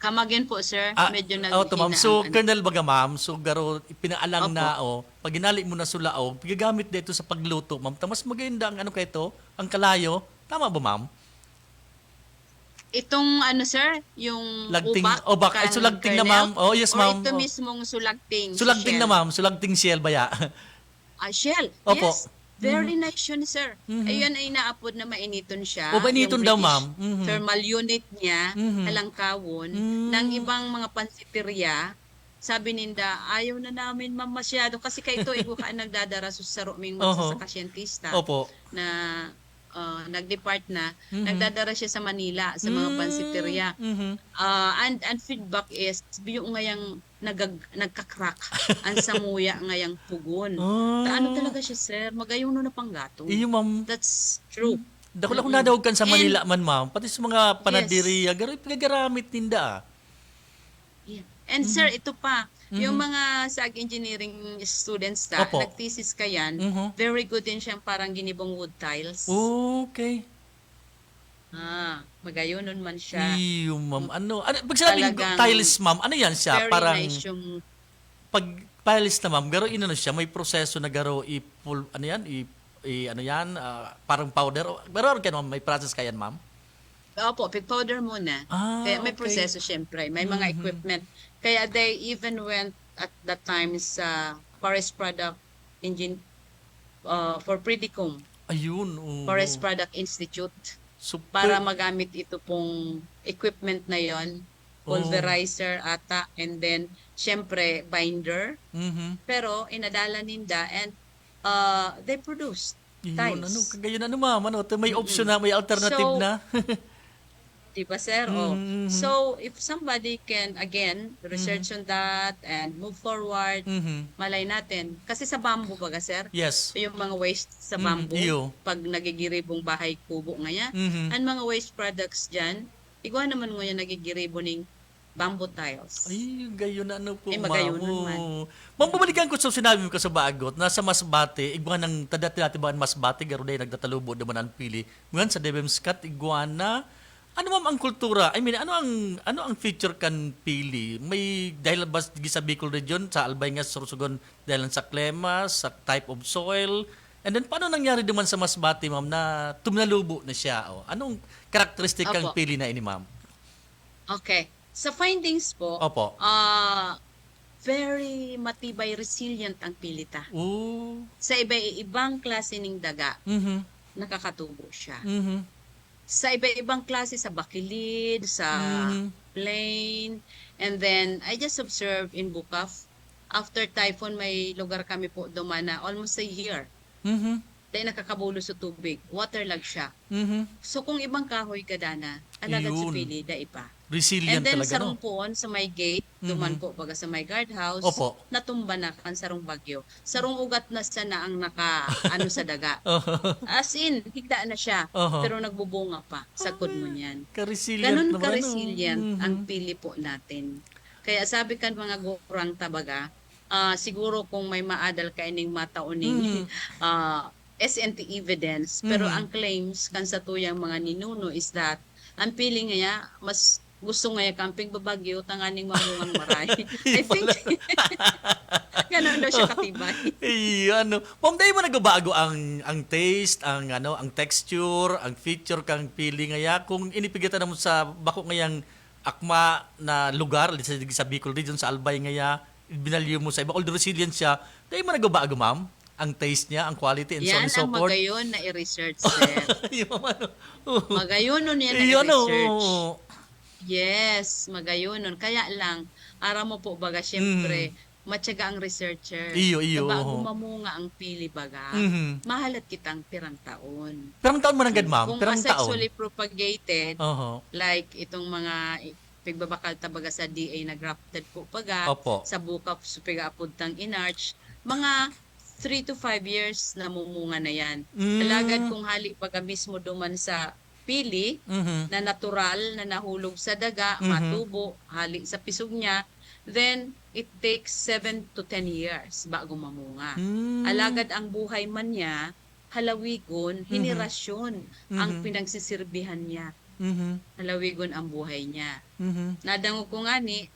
Come again po, sir. Ah, Medyo oh, to, ma'am. naghihina So, ang ano. Colonel, baga, ma'am, so garo, pinaalang Opo. na, oh, pag inali mo na so laog, pigagamit da ito sa pagluto, ma'am. Ta mas maganda ang ano kay ito, ang kalayo. Tama ba, ma'am? Itong ano, sir, yung Lagting, ubak, oh, bak, ay, so kan lagting na, Colonel? Ma'am. Oh, yes, Or ma'am. Ito Oh. mismong sulagting, So, lagting na, shell? Ma'am. So, lagting shell ba ya? Ah, shell. Opo. Yes. Very Mhm. nice yun, sir. Mhm. Ayun ay inaapod na mainiton siya. O, mainiton Yung daw, British ma'am. Mhm. Thermal unit niya, Mhm. halangkawon, Mm. ng ibang mga pansiteria, sabi ninda, "Ayaw na namin, ma'am, masyado." Kasi kaito, igo ka ang nagdadara sa saro ming Oho. magsasaka siyentista Opo. na, ah, nag-depart na, Mhm. nagdadara siya sa Manila, sa mga Mm. pansiteria. Mhm. Ah, and, and feedback is, biyo ngayang nagag-, nagka-crack ang samuya ngayang pugon. Ah. Ta ano talaga siya, sir? Magayon na panggato. Iyo, ma'am. That's true. Dako lang Mm-mm. Nadawog kan sa Manila man, ma'am. Pati sa mga panaderia, yes. Garo, ipinagaramit ninda, ah. Yeah. And, mm-hmm. Sir, ito pa, mm-hmm. Yung mga sag engineering students ta, opo. Nag-thesis ka yan, mm-hmm. Very good din siyang parang ginibong wood tiles. Okay. Ah, magayonon man siya. Iyo, ma'am. Ano, ano pag sinabing tiles, ma'am, ano yan siya? Parang nice yung pag tiles na, ma'am, garo inano siya, may proseso na garo i-pul-, ano yan, i, i ano yan, ah, parang powder. O, pero ano kaya, ma'am, may process kaya yan, ma'am? Opo, pig powder muna. Ah, kaya may okay. Proseso, syempre. May mga mm-hmm. Equipment. Kaya they even went at that time sa forest product engine uh, for Predicom. Ayun, oo. Forest Product Institute. So, para magamit ito pong equipment na yon, pulverizer ata, and then, syempre, binder. Mm-hmm. Pero, inadala ninda and uh, they produced tiles. Yun, ano, kagayon ano, ma'am, ano, may option na, may alternative na. Di ba, sir? Oh. Mm-hmm. So, if somebody can, again, research mm-hmm. On that and move forward, mm-hmm. Malay natin. Kasi sa bamboo baga, sir? Yes. Yung mga waste sa mm-hmm. Bamboo, iyo. Pag nagigiribong bahay kubo ngaya, mm-hmm. Ang mga waste products dyan, igwa naman ngayon nagigiribo ning bamboo tiles. Ay, gayon na ano po, ay, magayon ma'am. Naman. Ma'am, babalikan ko sa sinabi mo ka sa bagot, nasa Masbate, igwa ng tadati-dati ba ang Masbate, garuday nagtatalubo naman ang pili. Ngunyan sa Debemskat, igwa na, Ano, ma'am, ang kultura? I mean, ano ang ano ang feature kan pili? May dahil ba sa Bicol region, sa Albay nga, Sorsogon, dahil sa klima, sa type of soil? And then, paano nangyari naman sa Masbate, ma'am, na tumnalubo na siya? O, anong karakteristik kang pili na ini, ma'am? Okay. Sa findings po, opo. Ah, very matibay, resilient ang pili ta. Ooh. Sa iba-ibang klase ning daga, mm-hmm. Nakakatubo siya. Mm-hmm. Sa iba-ibang klase, sa bakilid, sa mm-hmm. Plain. And then, I just observed in Bukaf, after typhoon, may lugar kami po duman na almost a year. Mm-hmm. Dahil nakakabulos sa tubig. Waterlogged siya. Mm-hmm. So, kung ibang kahoy, gadana, alagad sa pili, dai pa. Resilient. And then, talaga, sarong no? Puon sa may gate, duman mm-hmm. Po, baga sa may guardhouse, opo. Natumba na kan sarong bagyo. Sarong ugat na sana ang naka, ano, sa daga. As in, higda na siya, oho. Pero nagbubunga pa. Sagkod mo niyan. Ganun ka-resilient naman, ano? Ka-resilient ang pili po natin. Kaya sabi kan mga gurang ta baga, ah, siguro kung may maadal ka ining matao ning, mm. Ah, S N T evidence, pero mm. Ang claims kan satuyang mga ninuno is that ang pili ngaya mas gusto ngaya kan pigbabagyo tanganing mamungang maray. I think, ganun daw siya katibay. Iyo, ano. Ma'am, dai ba nagbabago ang, ang taste, ang, ano, ang texture, ang feature kang pili ngaya? Kung inipigatan mo sa bako ngayang akma na lugar, let's say, sa Bicol region, sa Albay ngaya, binalyo mo sa iba, although resilient siya, dai ba nagbabago, ma'am? Ang taste niya, ang quality, and so on and so forth. Yan ang magayon na i-research, sir. Yung ano, oo. Magayonon yan na i-research. Iyo, ano, oo. Yes, magayonon. Kaya lang, aram mo po baga, syempre, mm. matyaga ang researcher. Iyo, iyo, Na bago oho. mamunga ang pili baga, Mhm. mahalat kitang pirang taon. Pirang taon man nanggad, ma'am? Kung Pirang taon? asexually propagated, Oho. like itong mga i- pigbabakal ta baga sa D A na grafted po baga, Opo. sa buka, sa pigaapod tang inarch, mga three to five years namumunga na yan. Mm. Alagad kung hali baga mismo duman sa pili, Mhm. na natural na nahulog sa daga, Mhm. matubo, hali sa pisog niya, then it takes seven to ten years bago mamunga. Mm. Alagad ang buhay man niya, halawigon, Mhm. henerasyon ang Mhm. pinagsisirbihan niya. Mhm. Halawigon ang buhay niya. Mhm. Nadangog ko nga ni,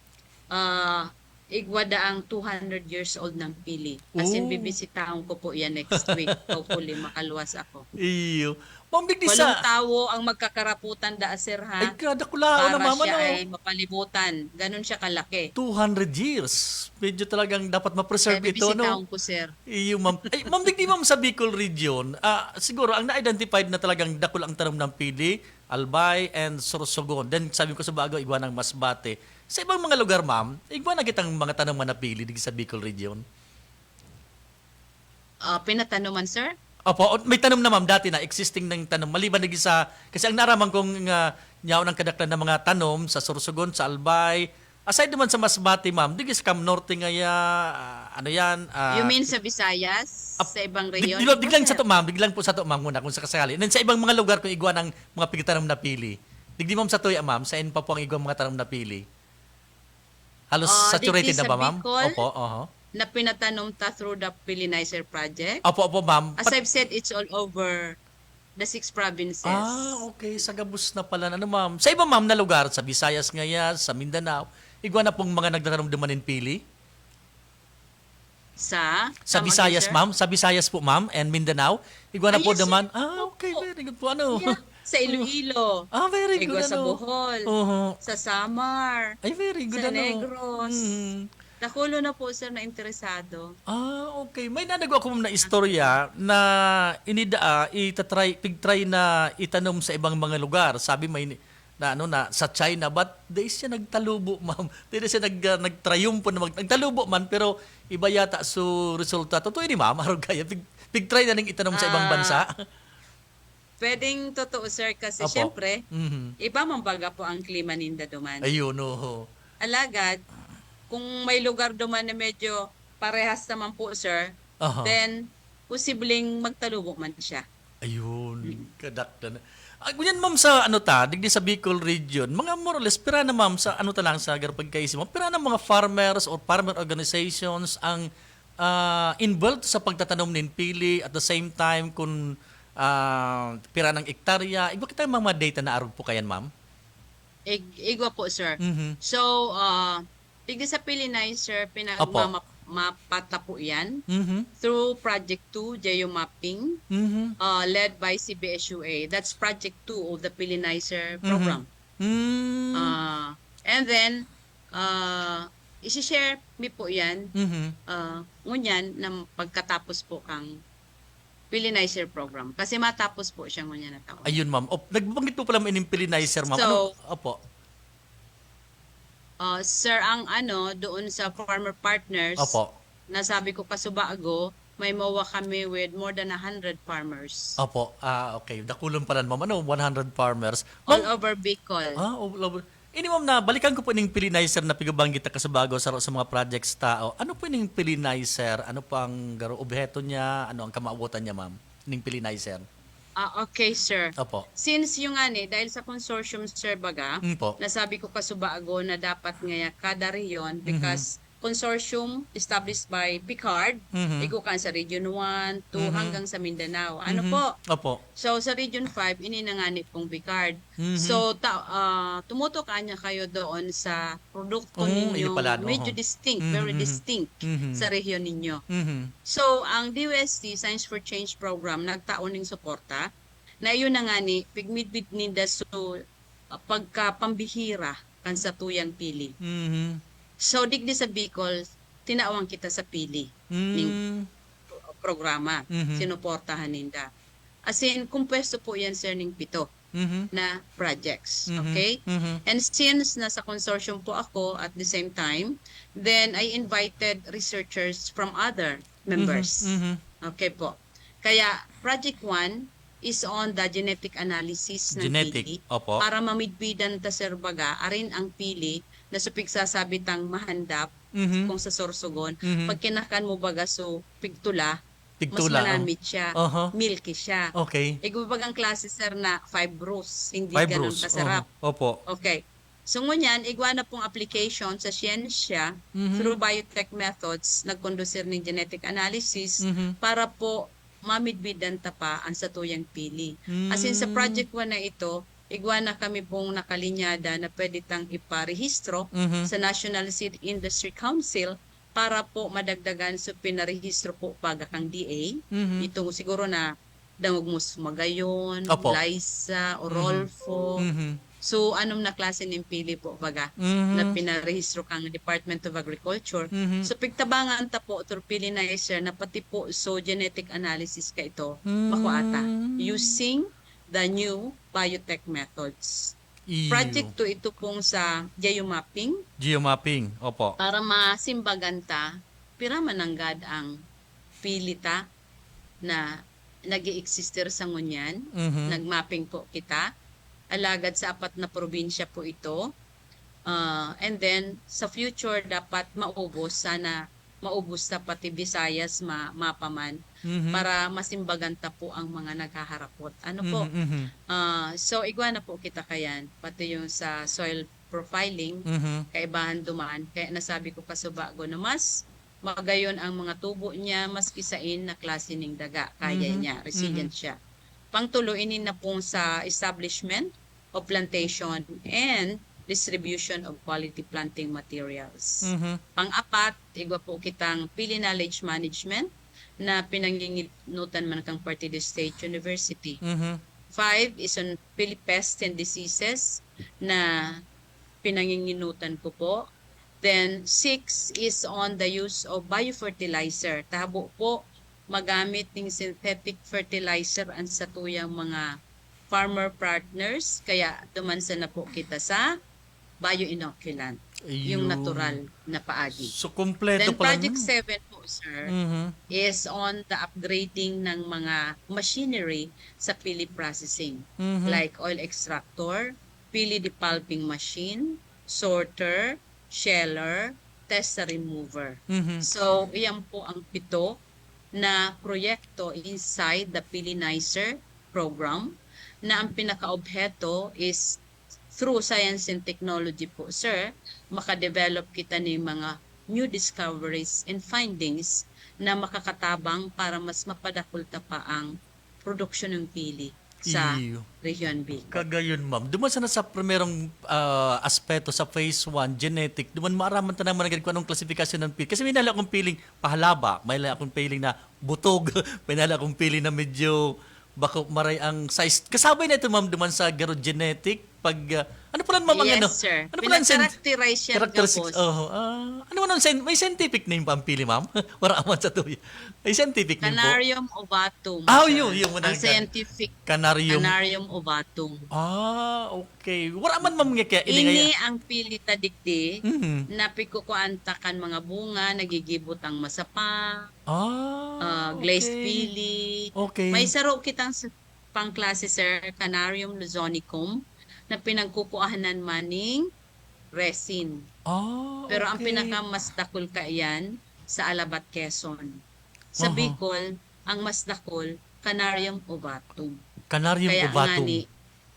ah, igwa daang two hundred years old ng pili. As in, Oh. bibisitahon ko po yan next week. Hopefully, makaluwas ako. Iyo. Ma'am, digdi Walong sa... tawo ang magkakaraputan da, sir, ha? Ay, kadakulaon na, Para ma'am, siya ano? Ay mapalibutan. Ganun siya kalaki. Two hundred years. Medyo talagang dapat ma-preserve Kaya ito, no? bibisitahon ko, sir. Iyo, ma'am. Ay, ma'am, digdi, ma'am, sa Bicol region, ah, siguro, ang na-identified na talagang dakul ang tanom ng pili, albay, and sorsogon. Then, sabi ko sa bago, igwa ng masbate. Sa ibang mga lugar, ma'am, igwa na kitang mga tanom na napili digdi sa Bicol region? Ah, pinatanuman, sir? Opo, may tanom na, ma'am, dati na, existing ng tanom. Maliban digdi sa, kasi ang naraman kong, ah, nyaon ang kadaklan ng mga tanom sa Sorsogon, sa Albay, aside naman sa Masbate, ma'am, digdi sa Cam Norte ngaya, ah, ano yan? ah, You mean sa Visayas? ap- Sa ibang dig- rehiyon? digdi lang, digdi lang Sir. Sato, ma'am, digdi lang po Sato, ma'am, muna kung sakasakali. And then sa ibang mga lugar kung igwa ng mga pigtanom na pili. Digdi, ma'am, Sato, ya, ma'am, sa pa po ang igwa mga tanom na pili. Halos Ah, saturated digdi na sa ba, ma'am? Bicol, Opo, oho. na pinatanom ta through the Pili Nicer Project. Opo, opo, ma'am. As I've said, it's all over the six provinces. Ah, okay. Sa gabos na pala. Ano, ma'am? Sa iba, ma'am, na lugar, sa Visayas ngaya, sa Mindanao, igwa na pong mga nagtatanom duman nin pili? Sa? Sa Come again, Visayas, sir? ma'am? Sa Visayas po, ma'am, and Mindanao? Igwa na Ah, po yes, sir. duman? Ah, okay. Opo. Very good po. Ano? Yeah, sa Iloilo. Ah, very Igwa good. sa Ano? Bohol. Oho. Sa Samar. Ay, very good. Sa Ano? Negros. Mm. Dakulo na po, sir, na interesado. Ah, okay. May nadago ako, ma'am, na istorya na inida, ah, itatry, pigtry na itanom sa ibang mga lugar. Sabi may ni- na ano na sa China, but di siya nagtalubo, ma'am. Di na siya nag, ah, nagtriumpo na mag, nagtalubo man, pero iba yata so resulta. Totoo ini, ma'am, arog kaya pig, pigtry na ning itanom sa ibang Ah, bansa. Pwedeng totoo, sir, kasi Opo. Siyempre, Mhm. iba man baga po ang klima ninda duman. Ayun, oho. Alagad, kung may lugar duman na medyo parehas naman po, sir, Aha. then posibleng magtalubo man siya. Ayun, kadaklan. Ah, ngunyan, ma'am, sa ano ta, digdi sa Bicol region, mga more or less, pira na, ma'am, sa ano ta lang, sa garapag kaisi mo, pira na mga farmers or farmer organizations ang ah, involved sa pagtatanom nin pili, at the same time, kung ah, pira ng ektarya, igwa kita mga data na arog po kayan, ma'am? Ig- igwa po, sir. Mhm. So, ah, digdi sa Pili Nicer, Opo. pinagmamapata po yan Mhm. through Project two, geomapping, Mhm. uh, led by C B S U A. That's Project two of the Pili Nicer Mhm. program. Mm. Ah, and then, uh, isi-share mi po yan, Mhm. ah, ngunyan na pagkatapos po kang Pili Nicer program. Kasi matapos po siya ngunyan na taon. Ayun, ma'am. Op, nagbanggit po pala mo ining Pili Nicer, ma'am. So, Ano? Opo. Uh, sir, ang ano, doon sa farmer partners, Opo. nasabi ko kasubago, may MOA kami with more than a hundred farmers. Opo. Ah, okay. Dakulon pala, ma'am. Ano, one hundred farmers. All Ma'am, over Bicol. Ah, all over. Ini, ma'am, na balikan ko po ning Pili Nicer na pigabanggit na kasubago sa, sa mga projects tao. Ano po ning Pili Nicer? Ano po ang garo obheto niya? Ano ang kamawotan niya, ma'am? Ning Pili Nicer? Ah, okay, sir. Opo. Since yung nga ni, dahil sa consortium, sir, baga, Mm po. nasabi ko kasubago na dapat ngaya kada rehiyon Mhm. because consortium established by PICARD, Mhm. igo kan sa Region one, two, Mhm. hanggang sa Mindanao. Ano Mhm. po? Opo. So, sa Region five, ini na nga ni pong PICARD. Mhm. So, ta- ah, tumutok kanya kayo doon sa produkto Oo, ninyo. ini pala, no? Medyo distinct, Mhm, very mhm. Mhm. Sa rehiyon ninyo. Mhm. So, ang D O S T, Science for Change Program, nagtao ning suporta na iyon na nga ni, pigmidbid ninda so, ah, pagkapambihira kan sa tuyang pili. Mhm. So, digdi sa Bicol, tinawan kita sa pili ning Mm. programa, Mhm. sinuportahan ninda. As in, kumpuesto po yan, sir, ning pito. Mhm. na projects. Mhm. Okay? Mhm. And since nasa consortium po ako at the same time, then I invited researchers from other members. Mhm. Okay po. Kaya project one is on the genetic analysis ng Genetic. pili. Opo. Para mamidbidan ta, sir, baga, arin ang pili na supig sasabi tang mahandap Mhm. kung sa Sorsogon. Mhm. Pag kinakan mo baga, so pigtula, Pigtula, mas manamit siya, Aha. milky siya. Okay. Igbabagang klase, sir, na fibrous, hindi ganun Fibrous. kasarap. Oho. Opo. Okay. So ngunyan, igwa na pong application sa siyensya Mhm. through biotech methods, nagkondusir ng genetic analysis Mhm. para po mamidbidan ta pa ang satuyang pili. As in, sa Mm. project one na ito, igwa na kami pong nakalinyada na pwede tang iparehistro Mhm. sa National Seed Industry Council para po madagdagan. So pinarehistro po baga kang D A. Mhm. Itong siguro na dangog mo sa Magayon, Opo. Liza, o Mhm. Rolfo. Mhm. So anong na klase ning pili po baga Mhm. na pinarehistro kang Department of Agriculture? Mhm. So pigtabangan ta po through Pili Nicer na pati po, so genetic analysis ka ito, Mm. makuha ta using the new biotech methods. Iyo. Project two ito pong sa geomapping Geomapping. Opo. para masimbagan ta pira man nanggad ang pili ta na nag-i-existir sa ngunyan. Mhm. Nag-mapping po kita. Alagad sa apat na probinsya po ito. Ah, and then, sa future, dapat maubos. Sana maubos sa pati Visayas, ma mapa man, Mhm. para masimbagan ta po ang mga naghaharapot. Ano po? Mhm, mhm. Ah, so, igwa na po kita kayan. Pati yung sa soil profiling, Mhm. kaibahan duman. Kaya nasabi ko kasubago na mas magayon ang mga tubo niya, maski sain na klase ning daga. Kaya Mhm, niya, resilient mhm. siya. Pangtulo, ini na pong sa establishment of plantation and distribution of quality planting materials. Mhm. Pang-apat, igwa po kitang Pili Knowledge Management na pinanginginutan man kang Partido State University. Mhm. Five is on Pili Pests and Diseases na pinanginginutan ko po. Then, six is on the use of biofertilizer. Tabo po, magamit ning synthetic fertilizer ang satuyang mga farmer partners. Kaya duman sana po kita sa bioinoculant, yung Ayun. natural na paagi. So, kompleto Then pala project nun. seven po, sir, Mhm. is on the upgrading ng mga machinery sa pili processing, Mhm. like oil extractor, pili depulping machine, sorter, sheller, testa remover. Mhm. So, iyan po ang pito na proyekto inside the Pili Nicer program na ang pinakaobheto is through science and technology po, sir, makadevelop kita ng mga new discoveries and findings na makakatabang para mas mapadakul ta pa ang produksyon ng pili sa Iyo. Rehiyon Bicol. Kagayon, ma'am. Duman sana sa primerong, ah, aspeto, sa phase one, genetic, duman maaraman ta naman agad kung anong klasifikasyon ng pili. Kasi may nala akong piling pahalaba, may nala akong piling na butog, may nala akong piling na medyo bako maray ang size. Kasabay na ito, ma'am, duman sa garo genetic, pag, ah, ano pala, ma'am, ang Yes, ano? sir. Ano pala ang sen- Pinag-characterize siya characteristics? gabos. Oh, ah, ano man ang sen- may scientific name pa ang pili, ma'am? Wala man sa tuya. May scientific name po? Canarium ovatum, Ah, sir. yun, yun, Ang managan. Scientific Canarium. Canarium ovatum. Ah, okay. Wala man, ma'am, nga kaya Ini ang pili ta digdi Mhm. na pigkukuan ta kan mga bunga, nagigibot ang masapa, Ah, ah, glazed okay. pili. Okay. May saro kitang s- pangklase, sir, Canarium luzonicum, na pinagkukuhanan man ning resin. Ah, Pero ang okay. pinakamas dakul kaiyan sa Alabat, Quezon. Sa Aha. Bicol, ang mas dakul, Canarium ovatum. Canarium Kaya ovatum. Ngani,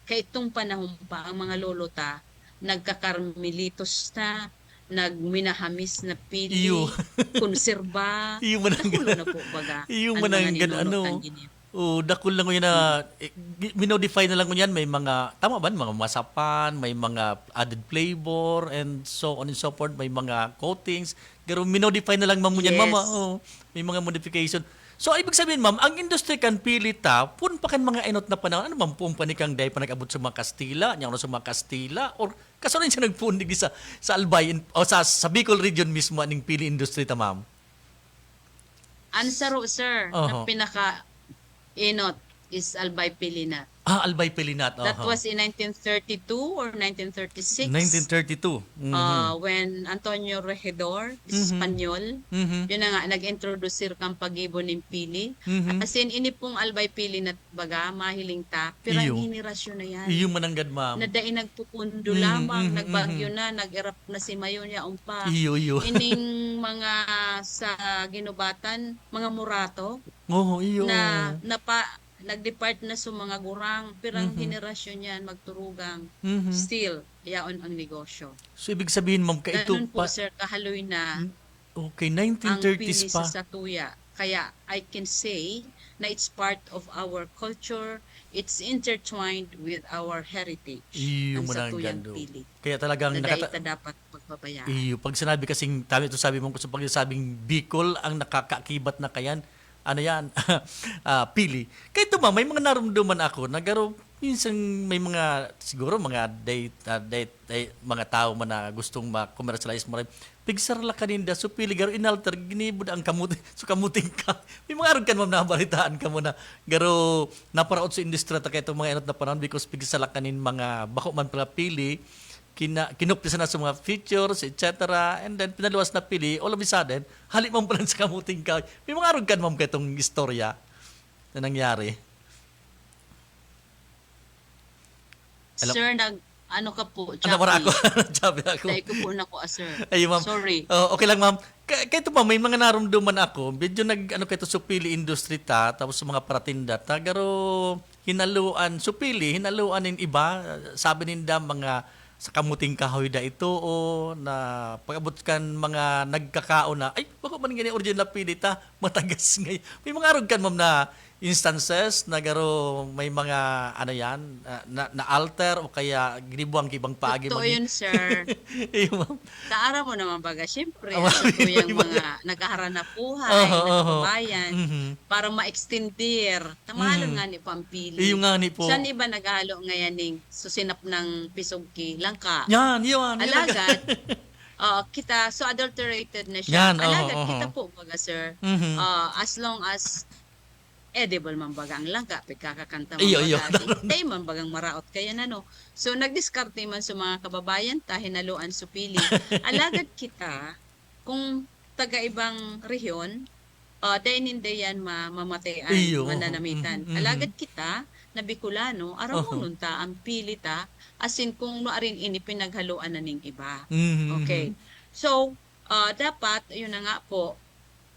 kaitong panahon pa, ang mga lolo ta, nagkakarmelitos na, nagminahamis na pili, Iyo. konserba. Iyo man ang Dakulo gan- na po, baga, iyo ang man mga ang gan- ninunot ano, ng gini. Oh, dakul lang yun na, eh, gi- minodify na lang yun. May mga, tama ba? Mga masapan, may mga added flavor, and so on and so forth. May mga coatings. Pero minodify na lang, ma'am, yun yan, Yes. mama. Oh, may mga modification. So, ibig sabihin, ma'am, ang industry kan pili ta, pun pa kan mga enot na panahon, ano, ma'am, pun pa ni kang day pa nag-abot sa mga Kastila, niya ano sa mga Kastila, or kaso rin siya nagpun digdi sa, sa Albay, in- o sa, sa Bicol region mismo, aning pili industry ta, ma'am? Ang saro, sir, Oho. na pinaka-enot is Albay Pili na. Ah, Albay Pilinat. That Aha. was in nineteen thirty-two or nineteen thirty-six. nineteen thirty-two. Mhm. Uh, when Antonio Regidor, Mhm. Espanyol, Mhm. yun na nga, nag-introduce kan paggibo nin pili. Mhm. As in, ini pong Albay Pilinat baga, mahiling ta, pirang Iyo. henerasyon na yan. Iyo mananggad, ma'am. Na dai nagpupundo Mhm, lamang, mhm, nagbagyo mhm. na, nag-erupt na si Mayon, yaon pa. Iyo, iyo. Ining mga sa ginubatan, mga murato, Oo, iyo. na napa, nag-depart na sa mga gurang, pirang Mhm. henerasyon yan, magturugang. Mhm. Still, yaon ang negosyo. So, ibig sabihin, ma'am, kaito Ganun po, pa. sir, kahaloy na Okay, ang nineteen thirties pili pa. sa satuya. Kaya I can say na it's part of our culture, it's intertwined with our heritage. Iyo Ang mananggad, satuyang do. Pili. Kaya talagang Na dai nakata- ta dapat pagpabayaan. Iyo, pag sinabi kasing, tama ito sabi mo, sa pagsasabing Bicol ang nakakaakibat na kayan, ano yan, ah, pili. Kaito, ma'am, may mga narumduman ako na garo, minsan may mga, siguro mga day, ah, day, day- mga tao man na gustong ma-commercialize mo rin. Pigsarla ka ninda, so pili, garo inalter, ginibo na ang kamuti, so kamuting ka. May mga arog kan, ma'am, nabalitaan ka mo na, garo, naparaot sa industriya ta kaitong mga inot na panahon because pigsarla ka nin mga bako man pala pili, kina, kinupya sana sa mga features, et cetera. And then, pinaluwas na pili, all of a sudden, hali man pala sa kamuting kahoy. May mga arog kan, ma'am, kaitong istorya na nangyari. Hello? Sir, nag, ano ka po, Ano, wala ako? Chappie? Chappie ako. Dai ko po na ko, ah, sir. Ayun, ma'am. Sorry. Oh, okay lang, ma'am. Ka- Kaito, ma'am, may mga narumduman ako. Medyo nag, ano, kaito, supili industry ta, tapos sa mga paratinda ta. Garo, hinaluan, supili, hinaluan nin iba. Sabi ninda, mga sa kamuting kahoy da ito, o na pag-abot kan mga nagkakaon na, "Ay, bako man gani original pili ta, matagas ngay." May mga arog kan, ma'am, na instances na garo may mga, ano yan, ah, na, na-alter o kaya ginibuang ibang paagi. Totoo Magi- yun, sir. Iyo, ma'am. Taara mo naman baga, siyempre, Ah, sa tuyang iba-iba. mga naghaharap na buhay, Oho, na oho. kabayan, Mhm. para ma-extender. Tamahalan Mhm. nga ni pampili. Iyo nga ni po. San iba naghalo ngayon ning susinap ng pisog ki langka? Yan, yun, yun. Alagad, ah, kita, so adulterated na siya. Yan, oho, Alagad, oho. Kita po, baga, sir, Mhm. ah, as long as edible man baga ang langka, pagkakakanta man Iyo, baga, iyo. di, di man bagang maraot kaya na, no? So, nagdiskarte man sa mga kababayan ta, hinaluan supili. Alagad kita, kung taga-ibang rehiyon, ah, dai ninda yan ma-, mamatian, Iyo, mananamitan. mhm, mhm. Alagad kita, na Bicolano, Oho. aramonon ta, ang pili ta, as in, kung nuarin ini pinaghaloan na ning iba. Mhm, Okay. mhm. So, ah, dapat, yun na nga po,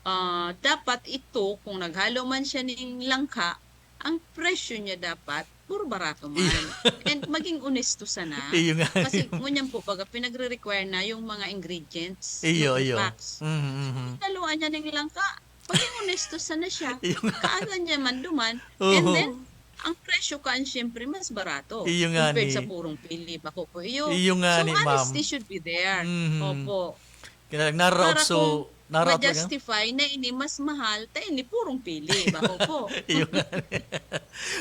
ah, dapat ito, kung naghalo man siya ning langka, ang presyo niya dapat, puro barato man. Iyo. And maging onesto sana. Iyo nga. Kasi ngunyan po, baga, pinagre-require na yung mga ingredients, Iyo, yung iyo. facts. Mhm, mhm. Hinaluan niya ning langka, maging onesto sana siya. Iyo nga. Kaaga niya man duman, and Oho. then, ang presyo kaan, siyempre, mas barato Iyo nga compared ni. Sa purong pili. Bako po iyo. Iyo nga So, ni, ma'am. Honesty should be there. Mhm. Opo. Kaya naraot Para so, kung naraot ka? Ma-justify na ini mas mahal, ta ini purong pili. Bako po. Iyo nga.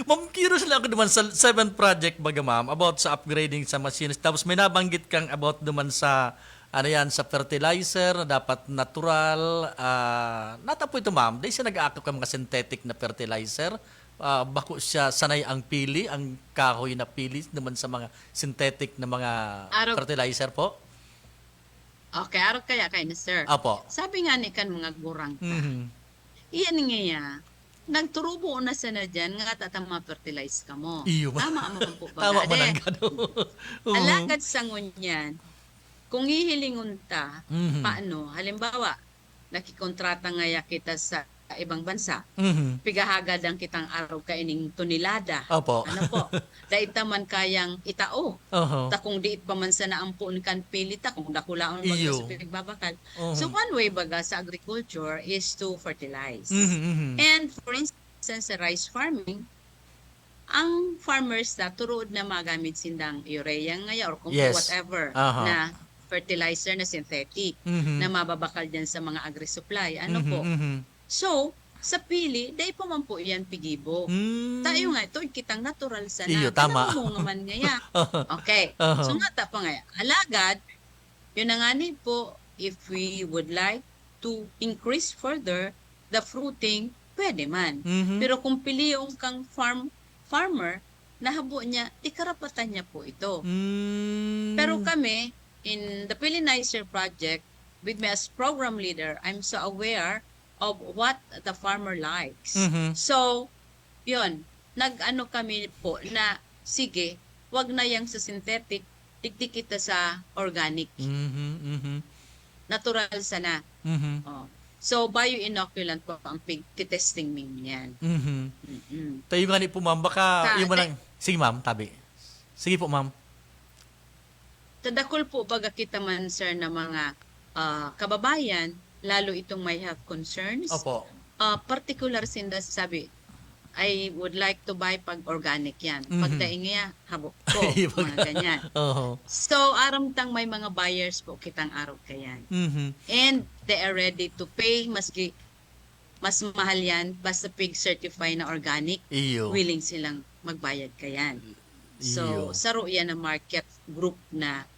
Ma'am, curious lang ako naman sa seventh project, baga, ma'am, about sa upgrading sa machines. Tapos may nabanggit kang about naman sa, ano yan, sa fertilizer na dapat natural. Ah, natapo ito, ma'am. Dahil siya nag-aakap ka mga synthetic na fertilizer. Ah, bako siya sanay ang pili, ang kahoy na pili naman sa mga synthetic na mga Arog- fertilizer po? Okay, arog kaya kay na, sir. Apo. Sabi nga ni kan mga gurang ta, Mhm. iyan nga ya, nagturubo na sana dyan nga tata ma-fertilize ka mo. Iyo ba? Tama mo po ba? Tama Ade, mananggad. Oo. Alagad sa ngunyan, kung hihilingon ta, Mhm. paano? Halimbawa, nakikontrata nga ya kita sa ibang bansa. Mhm. Pigahagad ang kitang arog kaining tonelada. Opo. Ano po? Dai ta man kayang itao. Oho. Ta kung diit pa man sana ang puon kan pili ta, kung dakulaon baga Iyo. Sa pigbabakal. Oho. So, one way baga sa agriculture is to fertilize. Mhm, mhm. And for instance, sa rice farming, ang farmers na turuod na magamit sindang urea ngaya or kung Yes. Whatever Aha. Na fertilizer na synthetic Mhm. Na mababakal dyan sa mga agri-supply. Ano Mhm, po? Mhm. So, sa pili, dai pa man po yan pigibo. Mm. Tayo nga, ito, kitang natural sana. Iyo, tama. Kaya mo nga man ngaya. Okay. So, nga ta pa ngaya. Alagad, yun na nga ni po, if we would like to increase further the fruiting, pwede man. Mhm. Pero kung pilion kang farm, farmer, nahabo niya, di karapatan niya po ito. Mm. Pero kami, in the Pillinizer Project, with me as program leader, I'm so aware of what the farmer likes. Mhm. So, yun, nag-ano kami po na, sige, wag na yang sa synthetic, digdi kita sa organic. Mhm, mhm, Natural sana. mhm, Oh. So, bioinoculant po ang pig-testing mi niyan. mhm. Mm-mm. Tayo nga ni po, ma'am, baka Sa- yung man lang. Sige, ma'am, tabi. Sige po, ma'am. Tadakol po baga kita man, sir, na mga ah, kababayan, lalo itong may health concerns, Opo. ah, particular sinda sabi, "I would like to buy pag organic yan." Mhm. Pagdaing niya, habo ko, Ay, pag- mga ganyan. Oho. So, aram tang may mga buyers po kitang arog kayan. Mhm. And they are ready to pay, maski mas mahal yan, basta pig certify na organic, Iyo. willing silang magbayad kayan. So, Iyo. saro yan na market group na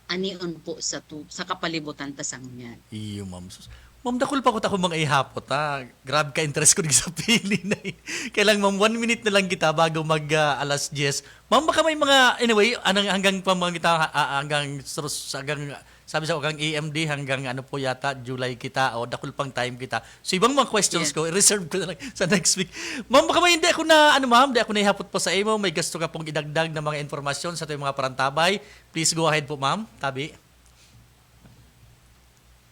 anion po sa tu- sa kapalibutan ta sa ngunyan. Iyo, ma'am. Sus. Ma'am, dakul pa ko ta akong mga ihapot, ha. Grabe ka interest ko sa pili na eh. Kaya lang, ma'am, one minute na lang kita bago mag ah, alas diyes. Ma'am, baka may mga, anyway, anang, hanggang pa mga kita, ah, hanggang sa, hanggang, sabi sa hanggang A M D, hanggang ano po yata, July kita, o dakul pang time kita. So, ibang mga questions Yes. ko, i-reserve ko na lang sa next week. Ma'am, baka may hindi ako na, ano ma'am, hindi ako naihapot po sa imo, may gusto ka pong idagdag na mga impormasyon sa ating mga parantabay, please go ahead po, ma'am. Tabi.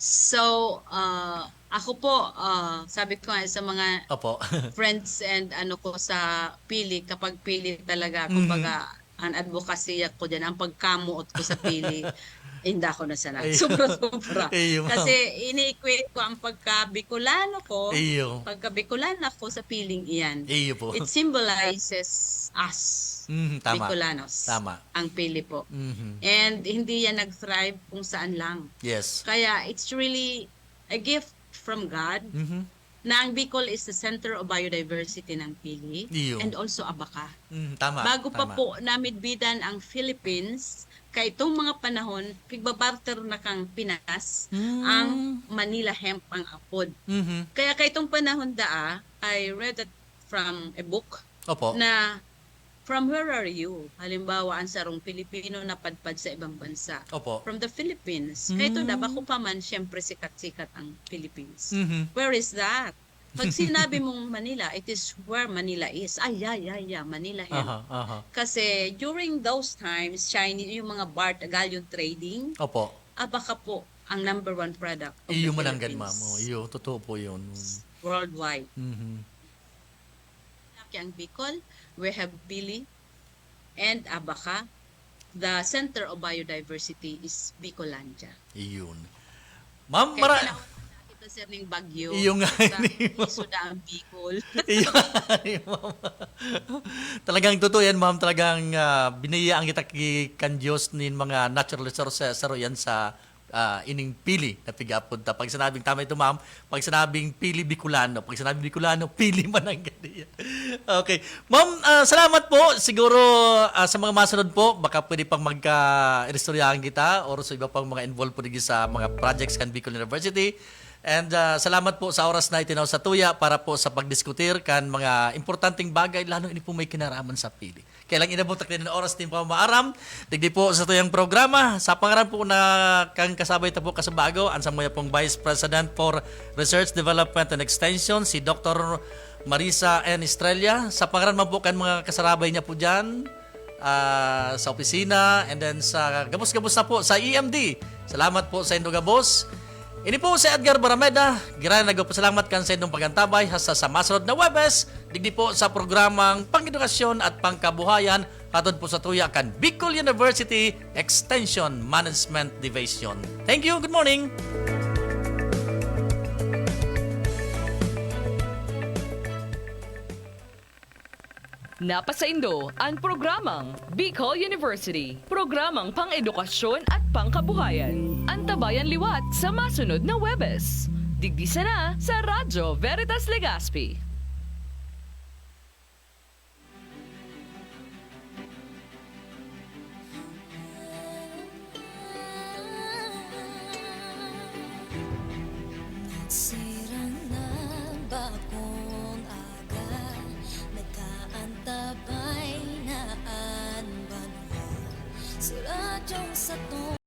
So, ah, ako po, ah, sabi ko nga sa mga Opo. friends and ano ko sa pili, kapag pili talaga, Mhm. kumbaga, ang advokasya ko dyan, ang pagkamuot ko sa pili, inda ko na sana. Ay. Sobra-sobra. Iyo, ma'am. Kasi ini-equate ko ang pagka-Bicolano ko, Iyo. pagka-Bicolana ko sa piling iyan. Iyo po. It symbolizes us, Mhm, tama. Bicolanos, Tama. ang pili po. Mhm. And hindi yan nag-thrive kung saan lang. Yes. Kaya it's really a gift from God Mhm. na ang Bicol is the center of biodiversity ng pili Iyo. and also abaca. Mhm, tama. Bago pa Tama. po namidbidan ang Philippines, kaitong mga panahon, pigbabarter na kang Pinas Mm. ang Manila hemp ang apod. Mhm. Kaya kaitong panahon daa, I read that from a book Opo. na from where are you? Halimbawa, ang sarong Pilipino napadpad sa ibang bansa. Opo. From the Philippines. Mm. Kaito da, bako pa man, syempre, sikat-sikat ang Philippines. Mhm. Where is that? Pag sinabi mong Manila, it is where Manila is. Ay, yeah, yeah, yeah, Manila hemp. Aha, aha. Kasi during those times, Chinese, yung mga BART, galleon trading, Opo. abaca po ang number one product of Iyo the mananggad, ma'am. Philippines. Oh, iyo, totoo po yun. Mm. Worldwide. Mhm. Laki ang Bicol, we have pili, and abaca. The center of biodiversity is Bicolandia. Iyon. Ma'am, Kaya mara- kinaunahan na kita, sir, ning bagyo. Iyo nga, Basta ini, ma'am. iso na ang Bicol. Iyo nga, ma'am. Talagang totoo yan, ma'am. Talagang ah, biniyaan kita ki, kan Diyos nin mga natural resources. Saro yan sa ah, ining pili na pigapod ta. Pag sinabing, tama ito, ma'am, pag sinabing pili Bicolano, pag sinabing Bicolano, pili mananggad yan. Okay. Ma'am, ah, salamat po. Siguro ah, sa mga masunod po, baka pwede pang magka-iristoryahan kita or sa iba pang mga involved po digdi sa mga projects kan Bicol University. And ah, salamat po sa oras na itinaw sa tuya para po sa pagdiskutir kan mga importanteng bagay, lalo ini po may kinaraman sa pili. Kaya lang inabot na kayo ng oras din po maaram. Digdi po sa tuyang programa. Sa pangaran po na kang kasabay ta po kasubago, ang samuya pong Vice President for Research, Development and Extension, si Doctor Marisa N. Estrella. Sa pangaran man po kan mga kasarabay niya po dyan, ah, sa opisina, and then sa gabos-gabos na po sa E M D. Salamat po sa indo gabos. Ini po si Edgar Barameda, giran nagpapasalamat kan sa indong pagantabay hasta sa masunod na Webes, digdi po sa programang Pang-edukasyon at Pangkabuhayan, hatod po sa tuya kan Bicol University Extension Management Division. Thank you, good morning! Napasaindo ang programang Bicol University, programang pang-edukasyon at pangkabuhayan. Antabayan liwat sa masunod na Webes. Digdi sana sa Radyo Veritas Legazpi. Nagsirang na bakong aga, nagkaantabay Dong sato